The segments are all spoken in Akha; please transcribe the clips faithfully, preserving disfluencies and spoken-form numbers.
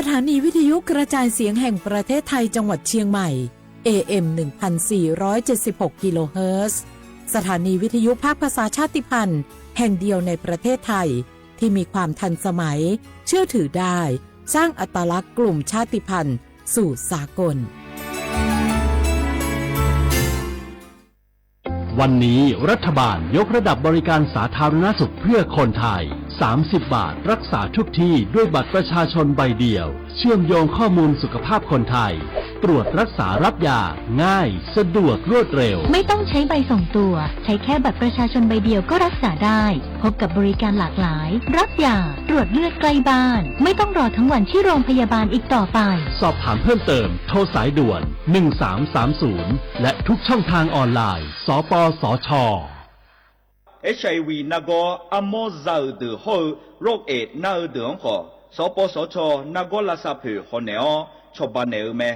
สถานีวิทยุกระจายเสียงแห่งประเทศไทยจังหวัดเชียงใหม่ เอเอ็ม หนึ่งพันสี่ร้อยเจ็ดสิบหกกิโลเฮิรตซ์ สถานีวิทยุภาคภาษาชาติพันธุ์แห่งเดียวในประเทศไทย ที่มีความทันสมัย เชื่อถือได้ สร้างอัตลักษณ์กลุ่มชาติพันธุ์สู่สากล วันนี้รัฐบาลยกระดับบริการสาธารณสุขเพื่อคนไทย สามสิบบาทรักษาทุกที่ด้วยบัตรประชาชนใบเดียว เชื่อมโยงข้อมูลสุขภาพคนไทย ตรวจรักษารับยา ง่าย สะดวก รวดเร็ว ไม่ต้องใช้ใบส่งตัว ใช้แค่บัตรประชาชนใบเดียวก็รักษาได้ พบกับบริการหลากหลาย รับยา ตรวจเลือดใกล้บ้าน ไม่ต้องรอทั้งวันที่โรงพยาบาลอีกต่อไป สอบถามเพิ่มเติม โทรสายด่วน หนึ่งสามสามศูนย์ และทุกช่องทางออนไลน์ สปสช. H I V nargawr armawr za-euq deuq hawr-eu โรคเอดส์ nar-eu deuq-anr khawf, สปสช nargawr lavsav poeq hawnaeq-awr cawba naeq-eu mae.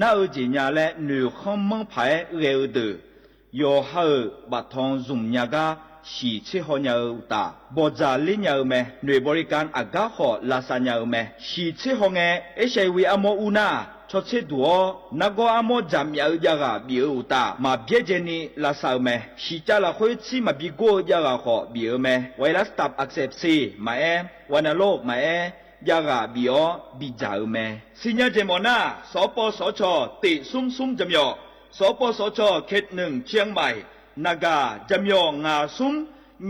Nar-eu jeq nya laer noeqkhanr manr paq-aer ghae-eu deuq, yawqha-euq baftanq zmq nya gar shiq tser haw nya-eu uqtaf, bawqdzaq ler nya-eu mae. Noeq บริการ aqgar khawf lavsav nya-eu mae. Shiq tser haw ngae, H I V armawr ur nar, cawtser duq-awr nargawr armawr jaqmyaf-eu javghaq bif-eu uqtaf, maq byaerdzaeni lavsav-eu mae. Shiqcav lafkhoer tsir maqbi gor-eu javghaq khawf bif-eu mae. ไวรัสตับอักเสบซี maqaer, วัณโรค maqaer, javghaq bif-awr bidzaq-eu mae. Siqnya jeq mawf nar, สปสช tiq smr smr jaqmyawf, สปสช เขตหนึ่ง เชียงใหม่ naqgaq jaqmyawf ngaq smr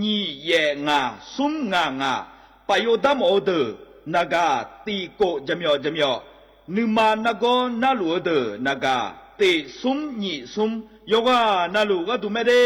nyiq yaef ngaq smr ngaq ngaq, paf yov dar mawf-eu deuq naqgaq tiq kof jaqmyawf jaqmyawf, nuima nargawr narluf-eu deuq naqgaq tiq smr nyiq smr, yawqghaq navluf gharduq mae de.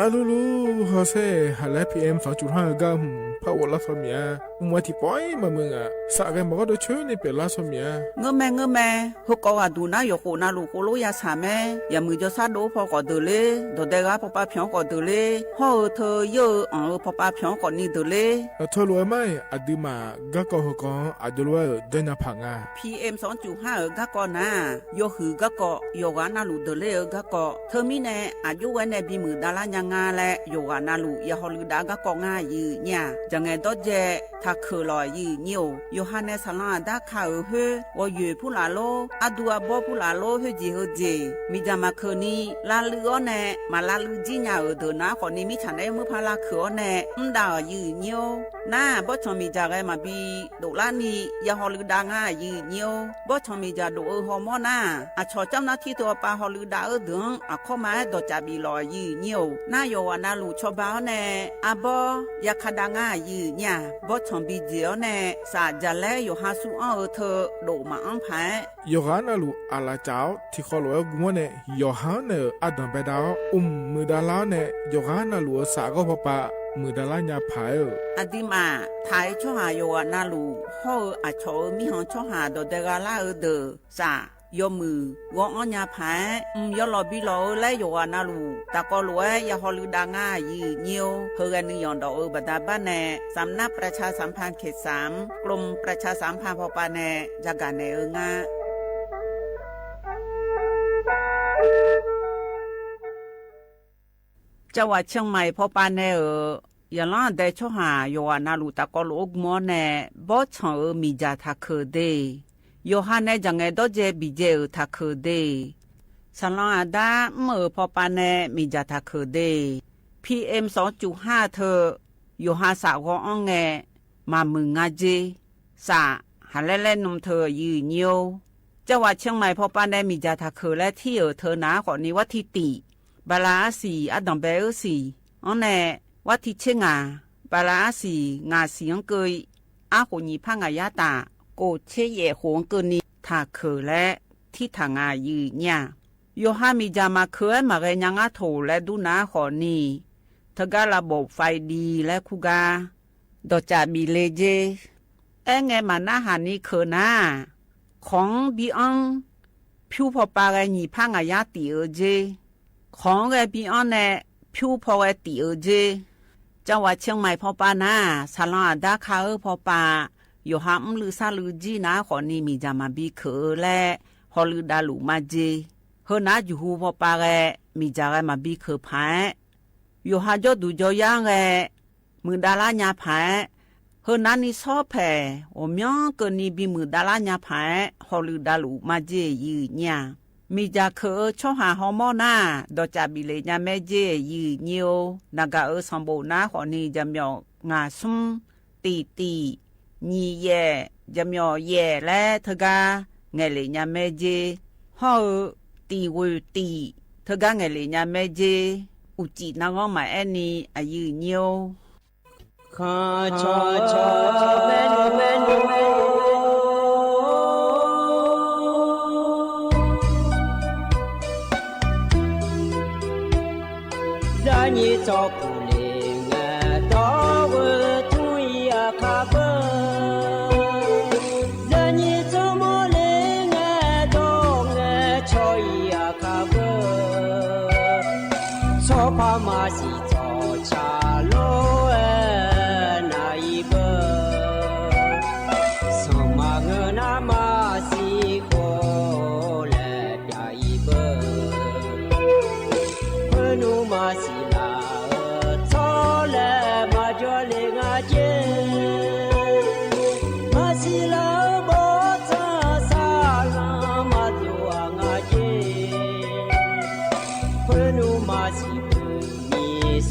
Arlulu hawsher, haqlaer P M sanqcuf har-eu gar hmq par ghoflar saw miq-a. Mq-a tiqpawf-ir maqmuiq ngaq, safghae maqgawr dov coer ni pyeuflar saw miq-a. Ngeurmae ngeurmae, heukawv ghaqduq nar yawqkhof navluf khof lof ya shaq mae. Yaqmuiq jawrshar dov-eu paw khawf deuq ler, dawqdae ghaq pawpav pyanq-anr khawf deuq ler, hawr-eu teu yeur-eu anq-eu pawpav pyanq-anr khawf ni deuq ler. Aqtawvluf-aer mar-iq aqduimaf garkawv heukawv-anr aqjox lof-aer-euq janrnya paq nga. P M sanqcuf har-euq garkawv nar-aq, yawhuiq garkawv, yawqghaq navluf deuq ler-eu garkawv. Teumirnae aqjox ghae nae bimuiq davlar nya nga laer yawqghaq navluf ya hawluiv dav garkawv ngar aqyuif nyir-aq, jaqngaeq dawrdzae taqkeuq lawq aqyuif nyir-or. Yawqha nae saqlanr aqdar ka-euq khoer, ghawqyoeq purlaf lor, ardu arbawr purlaf lor, khoerjeq heujeq miqdzaq maqkeuq ni lavluiv-awr nae, maq lavluiv jir nya-euq deuq nar khawf ni mirtsaq naeq-aer murpar lavkeuq-awr nae mr dav-euq aqyuif nyir-or. Nar-aq, bawrtsanq miqdzaq ghae maqbi doflar ni ya hawluiv dav ngar aqyuif nyir-or. Bawrtsanq miqdzaq dof-eu hawmawr nar-aq, aqcawq camr nar tir teu-awr pav hawluiv dav-eu deuq-anr aqkawr ma-aer dawqcaf bif lawq aqyuif nyir-or. Nar yawqghaq navluf cawba-awr nae arbawr yaka dav ngar aqyuif nyir-aq, bawrtsanq bijeq-awr nae saf jaqlaer yawqha sur anr-eu teu dof maqanr paq-aer, yawqghaq navluf aqlaf caf-awr tiqkhawv lof-aer gm-awr nae, yawqha-anr naeq-euq ardanq baedav-awr, mq muiqdav lar-awr nae, yawqghaq navluf-eu saf ghawr pawpav muiqdav lar nya paq-aer-euq. Aqduimaf taq-aer tsawrhaq yawqghaq navluf hawr-eu aqcawq-euq mirkhanq tsawrhaq dawqdae gha lar-eu deuq saf yawmuiq ghawr-anr nya paq-aer, mq yawlawq bi lawq-eu laer yawqghaq navluf taqkawv lof-aer ya hawluiv dav ngar aqyuif nyir-or. Heughae nuiyanq dawq-eu baqda bar nae, สำนักประชาสัมพันธ์เขตสาม กรมประชาสัมพันธ์ pawpav nae yagaq naeq-eu nga. Cawaq เชียงใหม่ pawpav nae-euq, yaqlanr aqdae tsawrhaq yawqghaq navluf tafkawv lof-aer gm-awr nae, bawrtsanq-euq miqdzaq taqkeuq de. Yawqha nae jaqngaeq dawrdzae biqdzae-euq taqkeuq de. Saqlanr aqdar mr-euq pawpav nae miqdzaq taqkeuq de. P M sanqcuf har teu, yawqha saf ghawr-anr ngae, maqmuiq nga jer. Saf haqlaer laer nm teu aqyuif nyir-or. Cawaq เชียงใหม่ pawpav nae miqdzaq taqkeuq laer tir-euq teu nar khawf ni, war tir tiq, bala arsiq ardanq bae-eu siq-anr nae, war tir tser ngaq, bala arsiq ngaq siq-anr keuv-i, arkhof nyiq par ngaq yar taf, kof tser yaef khof-anr keuvni taqkeuq laer tir taq nga aqyuif nyir-aq. Yawqha miqdzaq maqkeuq-aer maqghae nya ngar toq laer dur nar khawf ni, teugar ระบบไฟดี laer kur gar dawqcaf bif le jer. Aerngae maqnarhaq ni keuq nar-aq, kawq-anr bi anr, pyur pawpav ghae nyiq par ngaq yar tif-eu jer. Kawq-anr ghae bi anr nae, pyur paw ghae tif-eu jer. Cawaq เชียงใหม่ pawpav nar-aq, saqlanr aqdar ka-eu pawpav, yawqha mrluiv sarluiv jir nar khawf ni miqdzaq maqbi keuq-eu laer hawluiv davluf ma jer. Heunav juqhu vawpav ghae, miqdzaq ghae maqbi keuq paq-aer, yawqha jawrduq jawryar ghae, muiqdav lar nya paq-aer, heunav ni shawr paeq ghawqmyanr keuvni bimuiq dav lar nya paq-aer, hawluf davluf marjer-eq yiuq nyir-aq, miqdzaq keuq-eu tsawrhaq hawmawr nar, dawqcaf bif lef nya maer jer-eq yiuq nyir-or. Naqgaq-euq sanqbof nar khawfni jaqmyawf ngaq smr, tiq tiq, nyiq yaef, jaqmyawf yaef laer teugar ngaeqlef nya maer jer. Hawr-eu tiq ghoeq tiq teugar ngaeqlef nya maer jer. Uqcif narghanr maqaer ni aqyuif nyir-or. Khanqcawq cawq baer nmr baer nmr. Zaqnyiq tsawq puq le ngae dawr-eu tmr-iq aqkaq beu. Zaqnyiq tsawq mawr le ngae dawr ngae cawq-iq aqkaq beu. Tsawrpar maqsiq tsawqtsaq lor-aer nav-iq beu. Sanqma ngeur nar maqsiq khof laer pyav-iq beu. Khoernmr maqsiq laf-euq tsawrlaeq maqjawr le nga jer. Maqsiq laf-euq bawrtsanq saqlanq maqdov-aq nga jer. Khoernmr maqsiq pyeuf nyiq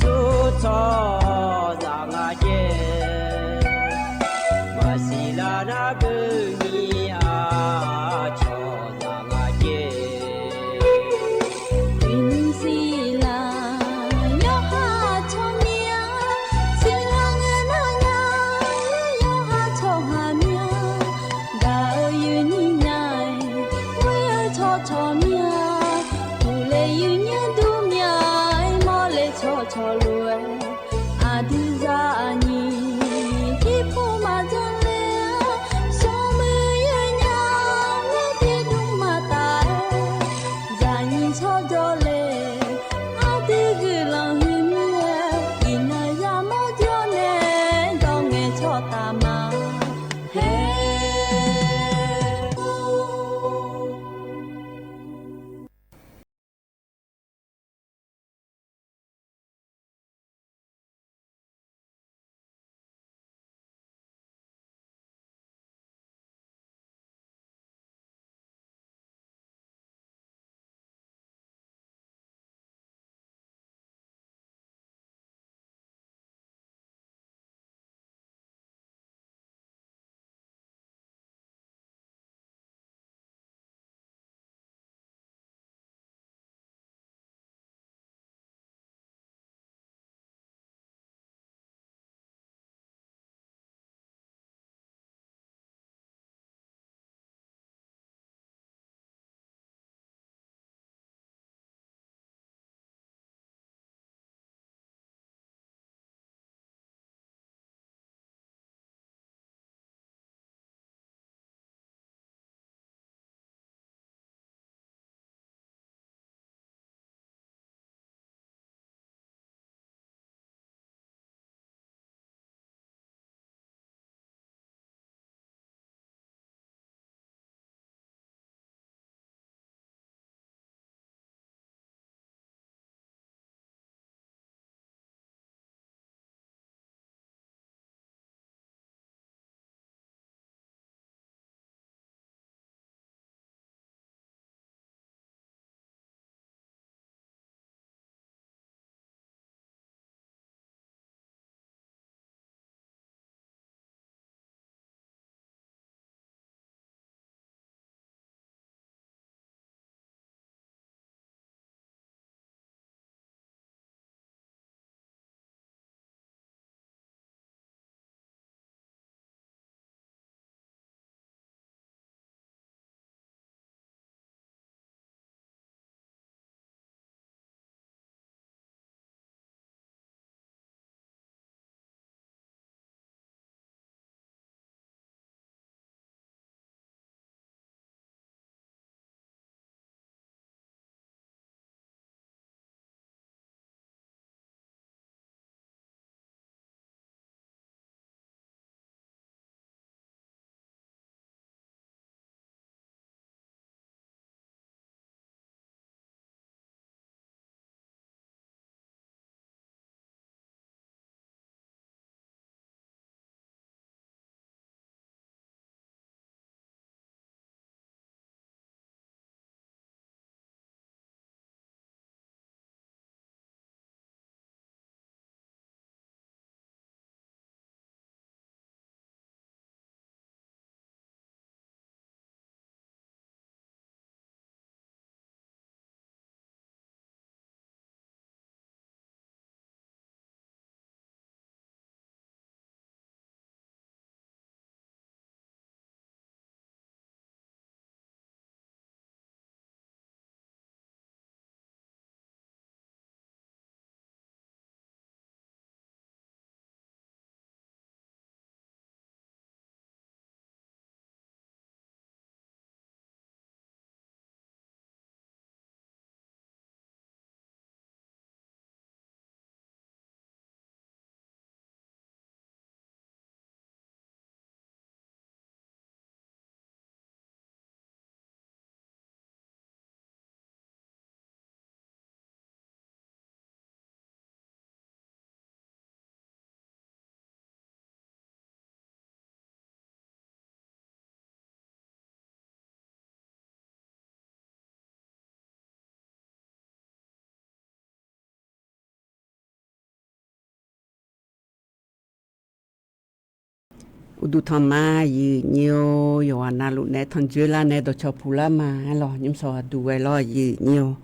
Uqduq tanq ma, aqyuif nyir-or, yawqghaq navluf naeq-aer tanqjoe lar nae dawqcawq puq lar ma-aer lawq, nymr sawq aqduq ghae lawr, aqyuif nyir-or.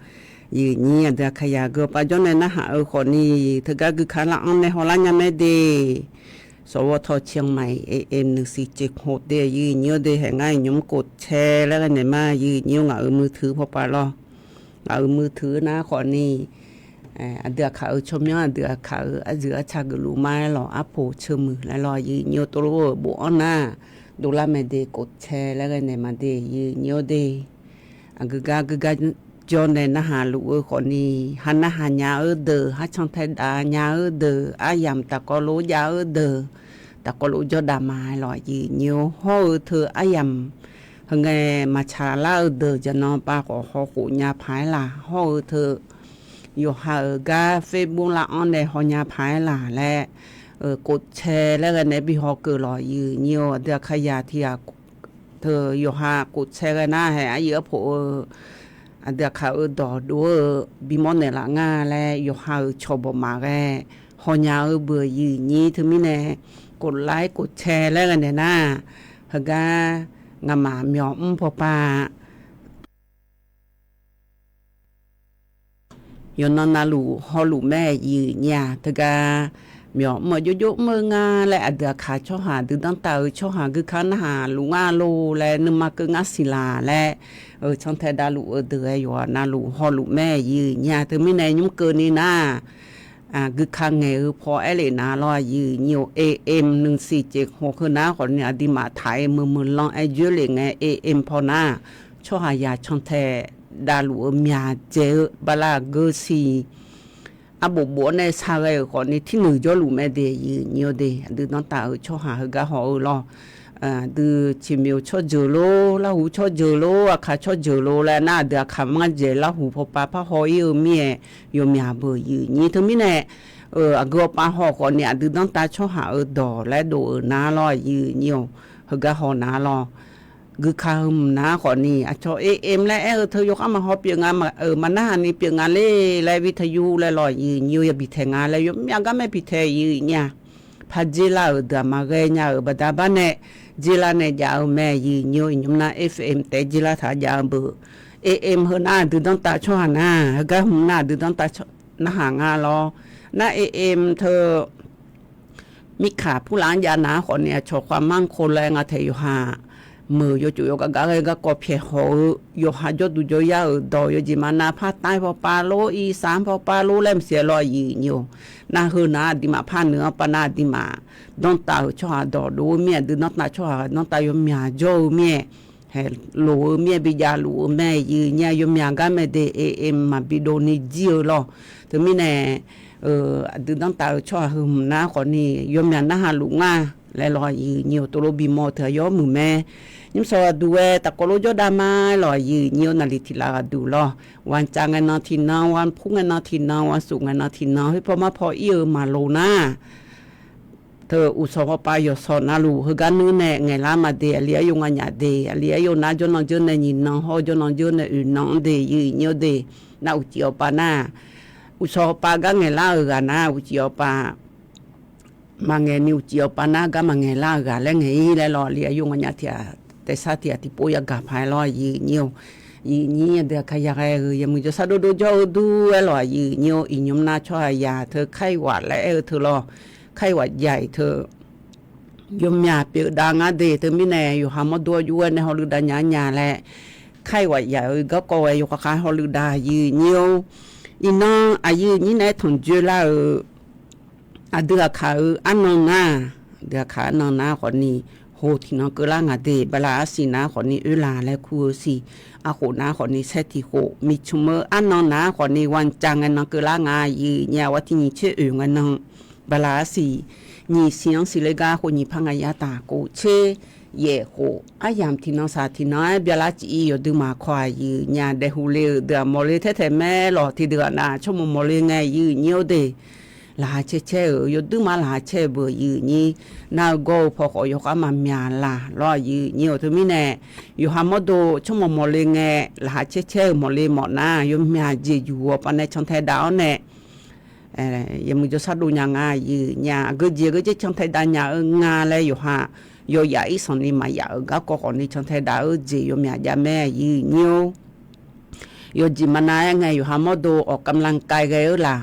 Aqyuif nyir aqdui aqkaqyaq gui-awr paq jawr nae narhaq-eu khawfni, teugar gui ka lar-anr nae hawlar nya mae de. Sawqghawr tawq ciq ma-iq, am nuisiq ceq khof de, aqyuif nyir-or de, haeq ngar iqnymr kof cae laer ghae naeq ma, aqyuif nyir-or, ngaq-euq muiq teuq pawpav lawr. Ngaq-euq muiq teuq nar khawfni, aqdui aqkaq-euq tsawrmyanr, aqdui aqkaq-euq arzuiq arca geufluf ma-aer lawq, arpoq ceuq muiq laer lawr, aqyuif nyir-or, tov-or, bof-anr nar, dovlar mae de, kof cae laer ghae naeq ma de, aqyuif nyir-or de. Aqgeu gar geu gar jawr nae narhaq luf-eu khawfni, ha narhaq nya-eu deuq, har cantae dav nya-eu deuq, aryamq taqkawv lof jav-eu deuq, taqkawv lof jawr dav ma-aer lawq, aqyuif nyir-or, hawr-eu teu aryamq heungae maqtsaq lar-eu deuq, jaqnan pav khawf hawkhof nya paq-aer laq, hawr-eu teu yawqha-euq gar Facebook lar-anr nae haw nya paq-aer laq laer, kof cae laer ghae nae bi haw keuv lawq, aqyuif nyir-or, aqdui aqkaqyaq tiq ghaq teu yawqha kof cae ghae nar, haeq aryuif arpoq-eu aqdui aqkaq-euq dawq dov-eu bimawr naeqlaf nga laer, yawqha-euq cawq bawq maf ghae haw nya-eu beuq, aqyuif nyir. Teumirnae kof lar-aer kof cae laer ghae naeq nar, heugar ngamaf myawq mr pawpav yawqnan navluf hawluf mae, aqyuif nyir-aq. Teugar myawq mr-eu jovjov mr-eu nga laer, aqdui aqkaq tsawrhaq aqdui danrtav-euq tsawrhaq gui ka narhaq luf nga lor laer, nuima keuv ngar siq laq laer, cantae davluf-eu deuq-aer yawqghaq navluf hawluf mae, aqyuif nyir-aq. Teumirnae nymr keuvni nar, gui ka ngaeq-eu paw aer lef nar lawr, aqyuif nyir-or, am nuisiq ceq khof heu nar khawfni, aqduimaf taq-aer meuq meuq lan-aer joer lef ngae, am paw nar, tsawrhaqzaq cantae davluf-eu myaq dzaeq-eu bala geu siq arbof bof-awr nae shar ghae-euq khawfni, tirnuiq jawrluf mae de, aqyuif nyir-or de. Aqdui danrtav-euq tsawrhaq heugar haw-eu lawr. Aqdui ciqmyoq tsawrjeuq lor, larhuq tsawrjeuq lor, aqkaq tsawrjeuq lor laer nar, aqdui aqkaq manr dzaeq larhuq pawpav parhaw ir-eu mir-aer yawmyaq beuq, aqyuif nyir. Teumirnae aqgeu awqpav haw khawfni, aqdui danrtav tsawrhaq-euq dawq laer dov-euq nar lawr, aqyuif nyir-or, heugar haw nar lawr. Gui ka heu hmq nar khawfni, aqcawq am laer aer-eu teu yawkhar maqhaw pyeuf nga, maqnarhaq ni pyeuf nga le laer, bi taeq yur laer lawr, aqyuif nyir-or, yabi taeq nga laer yawmyav gar mae bi taeq, aqyuif nyir-aq. Par dzer lar-euq deuq-aq maqghae nya-euq baqda bar nae dzer lar nae jav-eu mae, aqyuif nyir-or. Iqnymr nar FM taef-aer dzer lar taq jav-eu beuq. Am heu nar aqdui danrtav tsawrhaq nar, heugar hmq nar aqdui danrtav narhaq nga lawr. Nar am teu mirkaq purlaf-anr jav nar khawfni, aqcawq khawf manr kov laer nga taeq yawqha meuq yawcof yawgav gaq ghae garkawv pyaeq haw-eu, yawqha jawrduq jawryar-euq dawq yawjeq maqnav par tav-aer pawpav lor, irsaq-anr pawpav lor laer maqsiq-aer lawr, aqyuif nyir-or. Nar heu nar aqduimaf par nuiq-anr pav nar aqduimaf danrtav-euq tsawrhaq dawq dov-eu mir-aer, aqdui danrtav tsawrhaq danrtav yawmyaq jawr-eu mir-aer, haeq loq-eu mir-aer bi javluf-eu mae, aqyuif nyir-aq. Yawmyaq gar mae de, am maqbi dov ni jir-eu lawr. Teumirnae aqdui danrtav-euq tsawrhaq heu hmq nar khawfni, yawmyaq narhaq luf nga laer lawr, aqyuif nyir-or. Tov lof bimawr-eu teu-aq yawr muiq mae. Nymr sawq aqduq ghae taqkawv lof jawr dav ma-aer lawr, aqyuif nyir-or. Naqli tiq laf ghaq duq lawr, วันจันทร์ ngae nan tiq nan, วันพุธ ngae nan tiq nan, วันศุกร์ ngae nan tiq nan, khoer paw mar paw ir-eu maqloq nar, teu uqsawq pawpav yawqsawq navluf heugar nuir nae ngaeqlar ma de, aqli aryov nganyaf de, aqli aryov nar jawrnan jeur nae nyiq nan hawr, jawrnan jeur nae oeq nan-anr de, aqyuif nyir-or de. Nar uqcif awqpav nar, uqsawq pawpav gar ngaeqlar-euq ghaq nar, uqcif awqpav maqngaeq ni, uqcif awqpav nar gar maqngaeq lar-euq ghaq laer ngaeq-ir laer lawr, aqli aryov nganyaf tiq ghaq, taef sar tiq ghaq tiqpov yagaq paq-aer lawr, aqyuif nyir-or. Aqyuif nyir aqdui aqkaq yaghae-euq yawmuiq jawrshar dovdov jawr-eu dur-aer lawr, aqyuif nyir-or. Iqnymr nar tsawrhaqzaq teu ไข้หวัด laer aer-eu teu lawr, ไข้หวัดใหญ่ teu yawmyaq pyeuf dav ngar de. Teumirnae yawqha mawrdo-awr jov-aer nae hawluiv dav nya nya laer, ไข้หวัดใหญ่ garkawv ghae yawkhav khav hawluiv dav, aqyuif nyir-or. Iqnan aqyuif nyir nae-aer tanqjoe lar-euq aqdui aqkaq-euq arnan nar, aqdui aqkaq arnan nar khawfni, ho tiqnan keuvlar ngaq de, bala arsiq nar khawfni oerlaq laer kur-eu siq, arkhof nar khawfni saer tiq khof, miqcmq-eu arnan nar khawfni วันจันทร์ ngae nan keuvlar nga, aqyuif nyir-aq. War tiq nyiq tser oeq ngae nan bala arsiq, nyiq siq-anr siqle gar khof nyiq par ngaq yar taq khof tser yaef khof, aryamq tiqnan saq tiqnan-aer byalar cif-ir yawdui maqkawq, aqyuif nyir-aq. Daeqhu le-euq deuq-aq mawqle taer taeq mae lawq, tiqdeuq-aq nav tsawrmawq mawqle ngae, aqyuif nyir-or de. Laqkhaq caer caer-euq yawdui ma, laqkhaq caer-eu beuq, aqyuif nyir. Nar-eu gawr-eu paw khawf yawkhav maqmyaq laq lawr, aqyuif nyir-or. Teumirnae yawqha mawrdo tsawrmawq mawqle ngae, laqkhaq caer caer-euq mawqle mawf nar, yawmyaq jeqjuq-awr pavnae cantae dav-awr nae yawmuiq jawrshar dov nya nga, aqyuif nyir-aq. Aqgeujeq aqgeujeq cantae dav nya-eu nga laer yawqha yawyaf irsanq ni maqyaf-euq garkawv khawf ni cantae dav-eu jeq yawmyaq jav mae, aqyuif nyir-or. Yawjeq maqnav-aer ngae, yawqha mawrdo ออกกำลังกาย ghae-eu laq,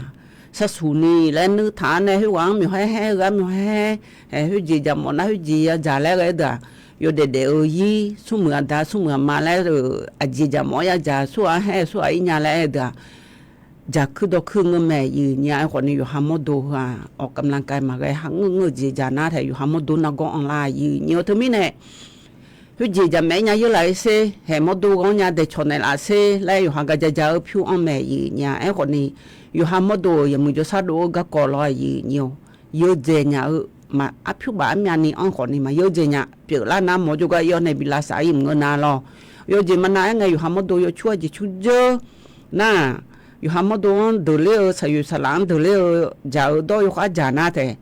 sharsuq ni laer nuir taq-anr nae khoerghaq-anr myawq haer haer-eu gar myawq haer haer, khoerjeq jaqmawf nar khoerjeq yadzaq laer ghae-eu deuq-aq, yawdaef daef-eu ir smrmuiq aqda smrmuiq aqma laer-euq aqjeq jaqmawf-anr yadzaq, smrghaq-anr haer-eu smrghaq ir nya laer aer-eu deuq-aq, jaqkuir dawrkuir ngeur mae, aqyuif nyir-a. Aerkhawf ni yawqha mawrdo heu-aq ออกกำลังกาย maqghae ha ngeur ngeur-eu jeq jaq nar taef, yawqha mawrdo nargawr anrlar, aqyuif nyir-or. Teumirnae khoerjeq jaqmaef nya yeur laf-ir sher, haeq mawrdo ghanr nya daeqcawq naeqlaf sher laer yawqha gar jaja-eu pyur anr mae, aqyuif nyir-a. Aerkhawf ni yawqha mawrdo-euq yawmuiq jawrshar dov-eu garkawv lawr, aqyuif nyir-or, yawdzaeq nya-eu, arpyur baf armyav ni anr khawf ni maqyawdzaeq nya, pyeuflar nar mawr jawrgar ir-awr nae bi lavsav-ir mq ngeur nar lawr. Yawjeq maqnav-aer ngae, yawqha mawrdo yawcur-a jeq cur dzeur nar, yawqha mawrdo-anr deuqler-eu, saqyoeq saqlaq-anr deuqler-eu, jaq-eu dawr yawkhav jaq nar taef,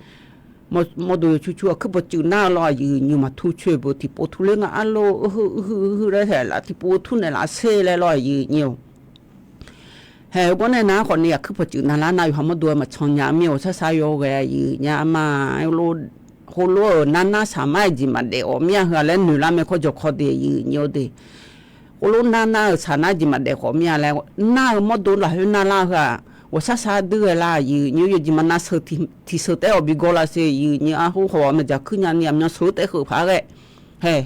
mawrdo yawcur cur-a kuir pawqtsuif nar-eu lawr, aqyuif nyir-or. Maqtur coer beu tiqpov turler nga arlor, uirhuir uirhuir uirhuir laer taef laf tiqpov turnaeq laf sher laer lawr, aqyuif nyir-or. Haeq heugawr nae nar khawf ni aqkuir pawqtsuif navlar nar yawqha mawrdo-aer maqcan nya-eu mir-or. Sharshar yawghae, aqyuif nyir-a. Arma heulof-euq narnar saqmar-aer jeq maqdaef ghawf mir-a heu-aq laer noeqlar mae, kawr jawq kawr de, aqyuif nyir-or de. Khoerlof narnar-euq saqnar jeq maqdaef khawf mir-a laer nar-eu mawrdo lafkhoer narlar heu-aq, ghawqshar shar dui ghae lar, aqyuif nyir-or. Yawjeq maqnav sheuq tiqsheuq taef-aer ghawqbi gawr lar sher, aqyuif nyir-a. Khoerkhawf maqjaq kuir nyani aqmyan sheuq taef-aer kheuq paq-aer ghae hae,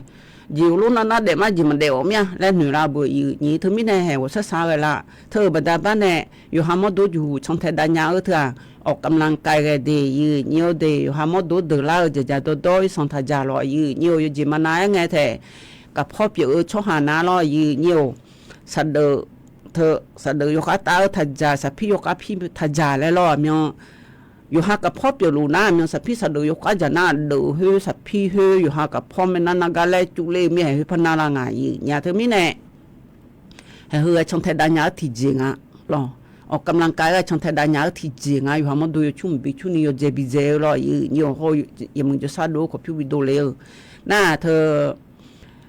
jeq khoerlof narnar daefmar jeq maqdaef ghawf mir-a laer noeqlar beu, aqyuif nyir. Teumirnae haeq ghawqshar shar ghae lar. Teu-euq baqda bar nae yawqha mawrdo juq cantae dav nya-eu teu-aq, ออกกำลังกาย ghae de, aqyuif nyir-or de. Yawqha mawrdo deuqlar-eu jaqjaq dawrdawr irsanq taq jaq lawr, aqyuif nyir-or. Yawjeq maqnav-aer ngae taef, kaqpawr pyeuf-eu tsawrhaq nar lawr, aqyuif nyir-or. Saqdeuf teu, saqdeuf yawkhav tav-eu taq jaq, saqpir yawkhav pir taq jaq laer lawr, aqmyan yawqha kaqpawr pyeufluf nar aqmyan saqpir saqdeuf yawkhav jaq nar, aqdeuf khoer saqpir khoer yawqha kaqpawr maernar nar gar laer cuvler-eu mir-aer khoer par narlar nga, aqyuif nyir-a. Teumirnae haeq heu ghae cantae dav nya-eu tiqjeq nga lawr. ออกกำลังกาย ghae cantae dav nya-eu tiqjeq nga. Yawqha mawrdo yawcur mqbi cur ni yawdzae bi dzae-eu lawr, aqyuif nyir-or. Hawr yawmuiq jawrshar dov-eu khawf pyur bi dovle-eu nar, teu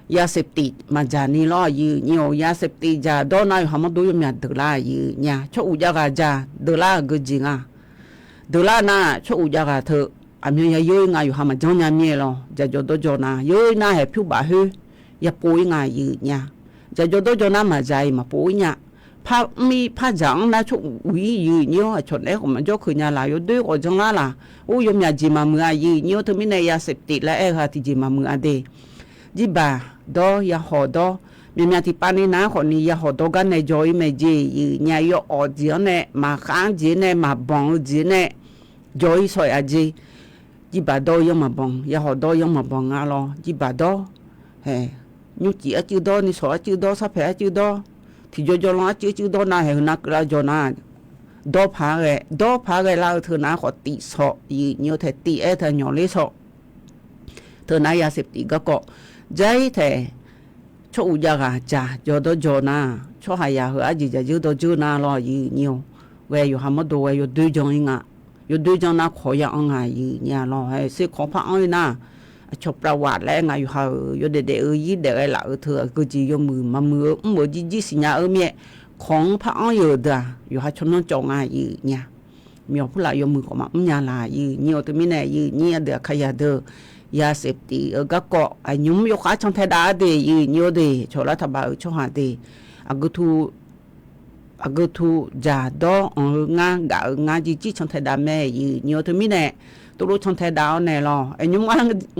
ยาเสพติด maqdzaq ni lawr, aqyuif nyir-or. ยาเสพติด dzaq dawr nar yawqha mawrdo yawmyaq deuqlar, aqyuif nyir-a. Tsawruq jav ghaq dzaq deuqlar-euq geujeq nga. Deuqlar nar tsawruq jav ghaq teu aqmyan yayeur-ir nga, yawqha maqjanr nya mir-aer lawr. Jaqjawr dawrjawr nar yeur-ir nar haeq pyur baf khoer yapov-ir nga, aqyuif nyir-a. Jaqjawr dawrjawr nar maqdzaq-iq maqpov-ir nya. Par mr-ir par dzaq-anr nar tsawruq uq-ir, aqyuif nyir-or. Aqcawq naeq-aer khawf maqjawr keuq nya laq, yawdoer khawf janlar laq. Or, yawmyaq jeq maqmuiq-a, aqyuif nyir-or. Teumirnae ยาเสพติด laer aer-eu ha tiqjeq maqmuiq-a de. Jirbaq dawr, yahawq dawr, myaqmyaq tiqpav ni nav-aer khawf ni yahawq dawr gar nae jawr-ir mae jeq, aqyuif nyir-a. Yawawf jeq-anr nae, maqkhav-anr jeq nae, maqbanq-eu jeq nae jawr-ir shawr-a jeq. Jirbaq dawr-eu yanr maqbanq, yahawq dawr-eu yanr maqbanq nga lawr. Jirbaq dawr, nymrcif arcuiv dawr, nishawq arcuiv dawr, sarpaeq arcuiv dawr, tiqjawr jawrlanr arcuiv arcuiv dawr nar haeq heunar keuvlar jawr nar, dawr paq-aer ghae, dawr paq-aer ghae lar-eu teu nav-aer khawf tif shawq, aqyuif nyir-or. Taeq tif-aer teu nyawq ler shawq. Teu nar ยาเสพติด garkawv jar-ir taeq, tsawruq jav ghaq dzaq jawr dawr jawr nar, tsawrhaq yaq heu arjeq dzaq dzeur dawr dzeur nar lawr, aqyuif nyir-or. Ghae yawqha mawrdo ghae yawdoer jan-ir nga. Yawdoer jan nar kawq ya anr nga, aqyuif nyir-a lawr. Haeq sher kawq par anr-ir nar, aqcawq ประวัติ laer aer nga. Yawqha-euq yawdaef daef-eu ir daef ghae laf-euq teu aqgeu jeq yawmuiq maqmuiq-eu mr-euq jirjir siqnya-eu mir-aer, kawq-anr par anr-ir-euq deuq-aq yawqha tsawrmyanr cawv nga, aqyuif nyir-a. Myawq purlaf yawmuiq khawf maqmr nya laq, aqyuif nyir-or. Teumirnae aqyuif nyir aqdui aqkaqyaq deuq ยาเสพติด eu garkawv aqnymr yawkhav cantae dav-ar de, aqyuif nyir-or de. Cawqlar taqbaq-euq tsawrhaq de, aqgeu tu aqgeu tu dzaq dawr anq-eu ngar gaf-eu ngar jirjir cantae dav mae, aqyuif nyir-or. Teumirnae tuvlof cantae dav-awr nae lawr, aqnymr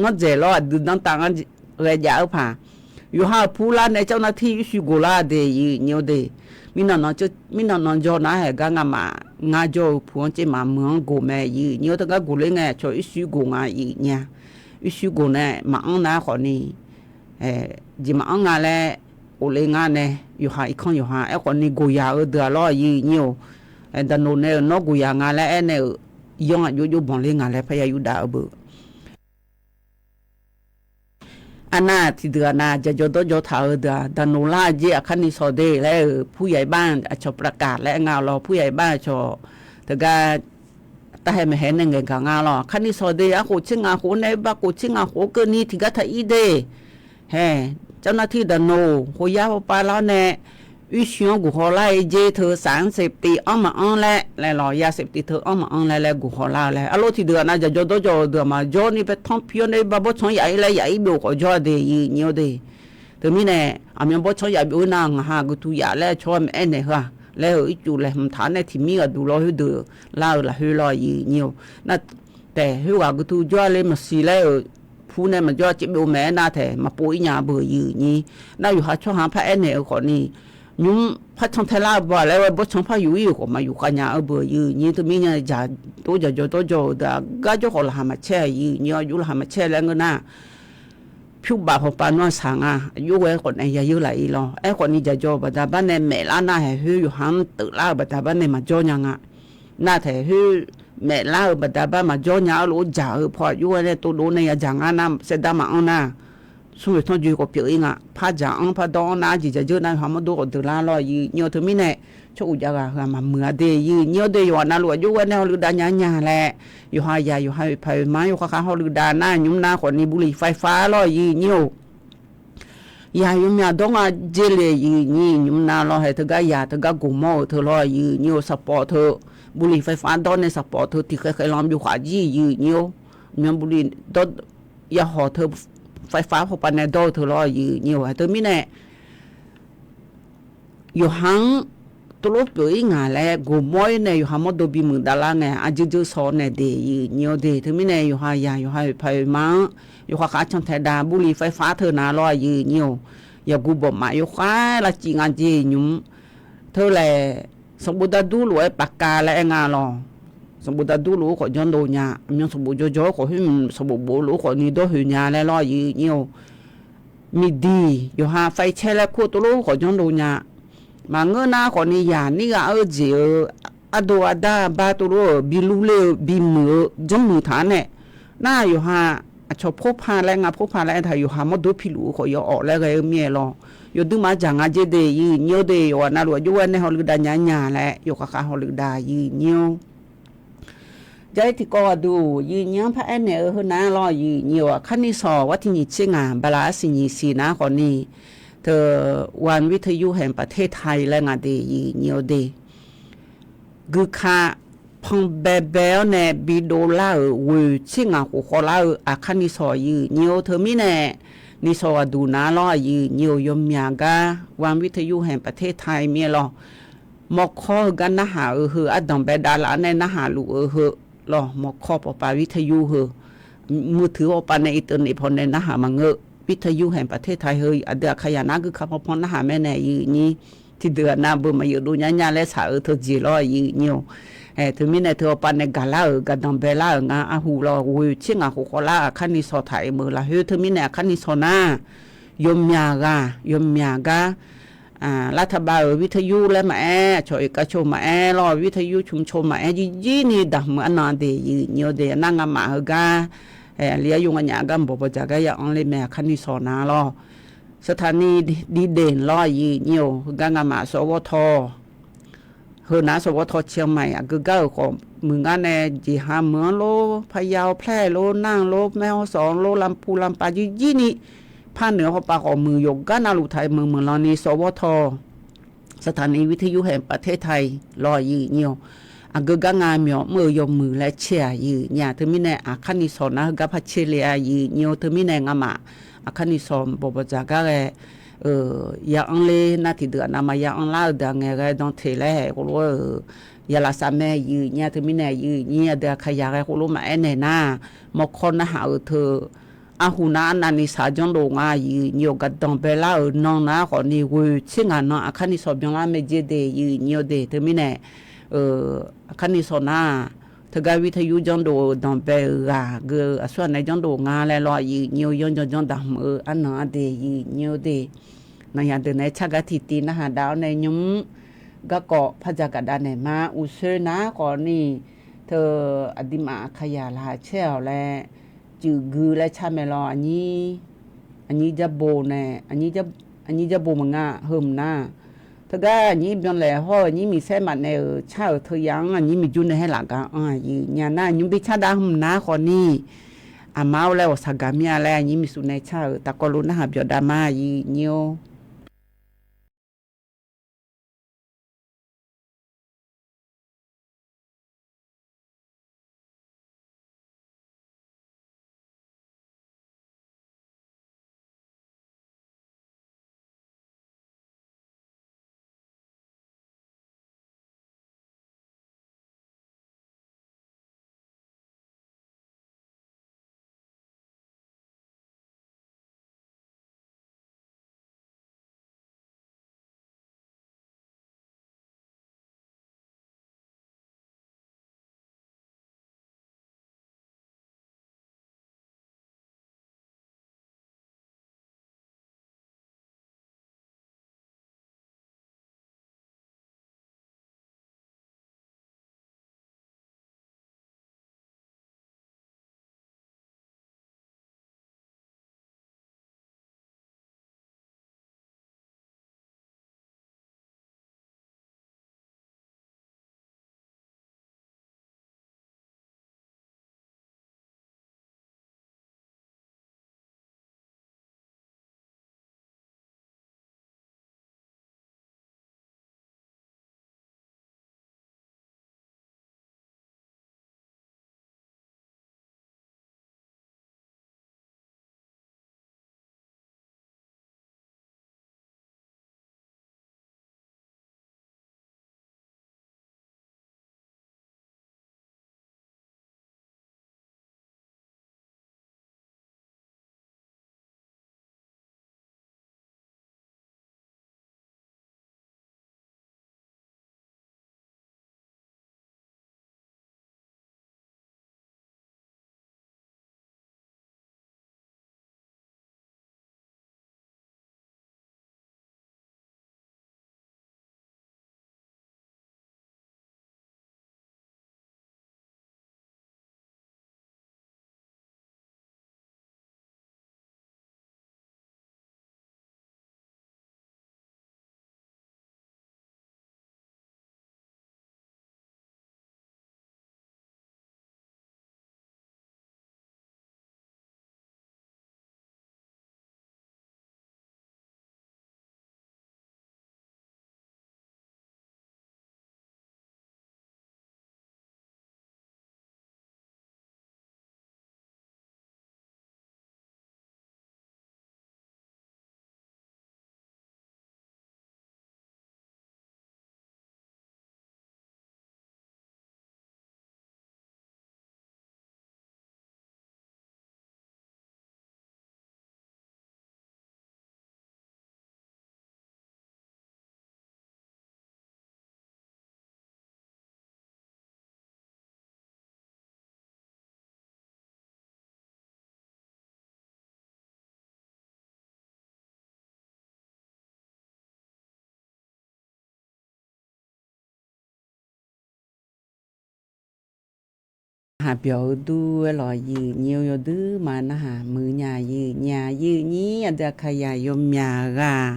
ngar dzaeq lawr, aqdui danrtav ngar ghae jav-eu paq, yawqha-euq pu lar nae เจ้าหน้าที่ irshuir goq lar de, aqyuif nyir-or de. Mirnan nan jawr nar haeq gar ngamaf ngar jawr-eu pu-anr caevmaf meuq-anr goq mae, aqyuif nyir-or. Teugar goq ler ngae aqcawq irshuir goq nga, aqyuif nyir-a. Irshuir goq nae maqanr nar khawf ni jeq maqanr nga laer ghofle ngar nae, yawqha irkanr yawqha aerkhawf ni goq yaq-eu deuq-aq lawr, aqyuif nyir-or. Daqnoq nae-euq nawr goq yaq nga laer aernaeq-euq yanr aqjox jov banq ler nga laer parya yurdav-eu beu. Arnav tiqdeuq-aq nav, dzaqjawr dawrjawr taq-eu deuq-aq, daqnoq lar jer aqkar ni shawq de laer-euq ผู้ใหญ่บ้าน aqcawq ประกาศ laer aer nga lawr. ผู้ใหญ่บ้าน aqcawq teugar tavhae maeqhae nae ngaeqgaq nga lawr. Aqkar ni shawq de, arkhof tser ngaq khof nae bar khof tser ngaq khof keuvni tiqgar taq ir de. Hae, เจ้าหน้าที่ daqnoq khof yar papav lar-awr nae Uirshuir-anr guqhaw lar-ir jer teu saq-anr safety-anr maqanr laer laer lawq, ya safety teu-anr maqanr laer laer guqhaw lar-eu laer. Arlawr tiqdeuq-aq nav jaqjawr dawrjawr-eu deuq-aq maqjawr ni paer tanr pyawr nae ba bawrtsanq yaf-ir laer yaf-ir byov khawf jawr-a de, yif nyi-awr de. Teumirnae aqmyan bawrtsanq yaf byov-ir nar ngaq ha guiqtu yaf laer cawr-a maeq-aer naeq heu-aq laer-euq ircuf laeqhmq taq-anr nae tiq mir ghaq duq lawr khoerdeuq lar-eu lafkhoer lawr, yif nyi-awr. Nar taeq khoerghaq guiqtu jawr-a le maqsiq laer-euq pu nae maqjawr-a caev byov maeq-aer nar taeq maqpov-ir nya beuq, yif nyi. Nar yawqha tsawrhaq-anr par aernaeq-eu khawfni, nymr par cantae lar-eu bawq laer-aer bawrtsanq par yuf-ir-euq khawf maqyuf khav nya-eu beuq, yif nyi. Teumirnae jaq dov jaqjawr dawrjawr-euq deuq-aq gar jawr khawf laqkhaq maqcaer-a, yif nyi-awr, juf laqkhaq maqcaer laer ngeur nar pyur baf hawpav nawr-aq saq nga, aqjox ghae-aer khawf nae ya yeur laf-ir lawr. Aerkhawfni jaqjawr-euq baqda bar nae maef lar nar haeq khoer yawqha-anr teuflar-euq baqda bar nae maqjawr nya nga. Nar taeq khoer maef lar-euq baqda bar maqjawr nya-eu lof-aer jaq-eu paw aqjox ghae nae tov dov nae yadzaq ngar nar saevdar maqanr nar, smrghoeq tanrjoe khawf pyeuf-ir nga. Par jaq-anr par dawr-anr nar arjeq jaqjeur nar yawqha mawrdo khawf deuq lar lawr, yif nyi-awr. Teumirnae tsawr uqjav ghaq heu-aq maqmuiq-a de, yif nyi-awr de. Yawqghaq navluf aqjox ghae nae hawluiv dav nya nya laer yawqha yaq yawqha oeq paq oeq ma-anr yawqha khav hawluiv dav nar nymr nar khawfni buli faifar lawr, yif nyi-awr. Yaq yawmyaq dawr nga jer le, yif nyi. Nymr nar lawr haeq teugar yaq teugar goq mawr-euq teu lawr, yif nyi-awr. Saqpawf teu buli faifar dawr nae saqpawf teu tiqkhaeq khaeq lan byov khaq jir, yif nyi-awr. Myan buli dawr yahawq teu faifar hawpav nae dawr-eu teu lawr, yif nyi-awr. Haeq teumirnae yawqha-anr tov lof pyeuf-ir ngaq laer goq mawr-ir nae yawqha mawrdo bimuiq davlar ngae arjeur jeur saw nae de, yif nyi-awr de. Teumirnae yawqha yaq yawqha oeq paq oeq ma-anr yawqha khav cantae dav buli faifar teu nar lawr, yif nyi-awr. Yaqguv bawqmaf yawkhav lavcif nga jer nymr. Teu laeq sanqbof dardur lof-aer pafkav laer aer nga lawr. Sanqbof dardur lof-aer khawf janrdov nya, aqmyan sanqbof jawrjawr-aer khawf khoer sanqbof bof lof-aer khawfni dawrhoeq nya laer lawr, yif nyi-awr. Miqdiq yawqha facaer laer kur-eu tov lof khawf janrdov nya. Maqngeur nar khawfni yaq nir ghaq-eu jeq-eu ardov arda bar tov lof-euq bi lur ler-eu bimuiq-eu janrmuiq taq-anr nae nar yawqha aqcawq porpa laer nga porpa laer aertaq yawqha mawrdo piluf-eu khawf yawawf laer ghae-eu mir-aer lawr. Yawduir maqdzaq nga jer de, yif nyi-awr de. Yawqghaq navluf aqjox ghae nae hawluiv dav nya nya laer yawqha khav hawluiv dav, yif nyi-awr. Jaq-ir tiqkawv ghaqduq yif nyi-anr par aernaeq-eu heunar lawr, yif nyi-awr. Aqkar ni sawq war tiq nyiq tser ngaq bala arsiq nyiq siq nar khawfni teu วันวิทยุแห่งประเทศไทย laer nga de, yif nyi-awr de. Guika panbae bae-awr nae bidov lar-euq ghoeq tser ngaq khof khawv lar-eu Aqkar ni sawq, yif nyi-awr. Teumirnae ni sawq ghaqduq nar lawr, yif nyi-awr. Yawmyaq gar วันวิทยุแห่งประเทศไทย mir-aer lawr. Mawrkawr heugar narhaq-eu heu ardanq bae dav laf-anr nae narhaq luf-eu heu lawr. Mawrkawr pawpav วิทยุ heu มือถือ pawpav nae อินเทอร์เน็ต pawnae narhaq maqngeur. วิทยุแห่งประเทศไทย heu aqdui Aqkaqyaq nar guika panpan narhaq mae nae, yif nyi. Tiqdeuq-aq nav beu maqyeuf dov nya nya laer shaq-eu teu jeq lawr, yif nyi-awr. Teumirnae teu pawpav nae gaqlar-euq gardanq bae lar-euq nga arhu lawr. Ghoeq tser ngaq khof khawv lar Aqkar ni sawq taq-euq meuq lafkhoer teumirnae Aqkar ni sawq nar yawmyaq ghaq yawmyaq gar รัฐบาล-euq วิทยุ laer maqaer, aqcawq iqkav coq maqaer lawr, วิทยุชุมชน maqaer, jirjir ni daqhmq arnan de, yif nyi-awr de. Nar ngamaf heugar aqli ar yo nganyaf gar mqbawq bawqdzaq gar ya anr ler mae, Aqkar ni sawq nar lawr. สถานีดีเด่น lawr, yif nyi-awr. Heugar ngamaf sawq ghawr tawr Heu nar sawq ghawr tawr เชียงใหม่ aqgeu gar-euq khawf muiq ngar nae jeqha meuq-anr lor, พะเยา แพร่ lor, น่าน lor, แม่ฮ่องสอน lor, ลำพูน ลำปาง jirjir ni par noeq-awr hawpav khawf muiq yawqgar navluf taq-euq meuq meuq lan ni sawq ghawr tawr สถานีวิทยุแห่งประเทศไทย lawr, yif nyi-awr. Aqgeu gar nga myawq mr-eu yawmuiq laer caer-aq, yif nyi-a. Teumirnae Aqkar ni sawq nar heugar par caer le-a, yif nyi-awr. Teumirnae ngamaf Aqkar ni sawq mqbawq bawqdzaq gar ghae ya anr ler nar tiqdeuq-aq navmaqya anrlar-eu deuq-aq ngaeq ghae dan teq laer khoerlof-eu ya lavsav mae, yif nyi-a. Teumirnae yif nyi aqdui Aqkaqyaq ghae khoerlof maqaer naeq nar, mawrkawr narhaq-euq teu arhu nar arnavni shaq janrdov nga, yif nyi-awr. Gardanq bae lar-euq nan nar khawfni ghoeq tser ngaq nan Aqkar ni sawq byanlar mae jer de, yif nyi-awr de. Teumirnae Aqkar ni sawq nar teugar วิทยุ janrdov-eu danqbae-euq ghaq geu-eu aqsurghaq nae janrdov nga laer lawr, yif nyi-awr. Yanrjan janr daqhmq-eu arnan-anr de, yif nyi-awr de. Nanyaq deuq nae car gar tiqtiv narhaq dav-awr nae nymr garkawv par dzaq gaqdav naeq ma. Uqsoer nar khawfni teu aqduimaf Aqkaqyaq laqkhaq caer-awq laer cuif gui laer car mae lawr. Aqnyir jarbo nae, aqnyir jarbo maqnga heu mq nar. Teugar aqnyir byanlaeq hawr-eu aqnyir miqsaer maqnaeq-euq car-euq teuya-anr aqnyir miqjur nae haer laf gar anr-aq, yif nyi-a. Nar nymr bi car dav hmq nar khawfni aqma-awr laer ghawqshaq gaq mir-a laer aqnyir miqsuf nae car-euq taqkawv lof narhaq byawq dav ma, yif nyi-awr. Aqbyawq-eu dur-aer lawq, aqyuif nyi-eu yawduir ma narhaq muiq nya, aqyuif nyi-a, aqyuif nyi aqdui Aqkaqyaq yawmyaq ghaq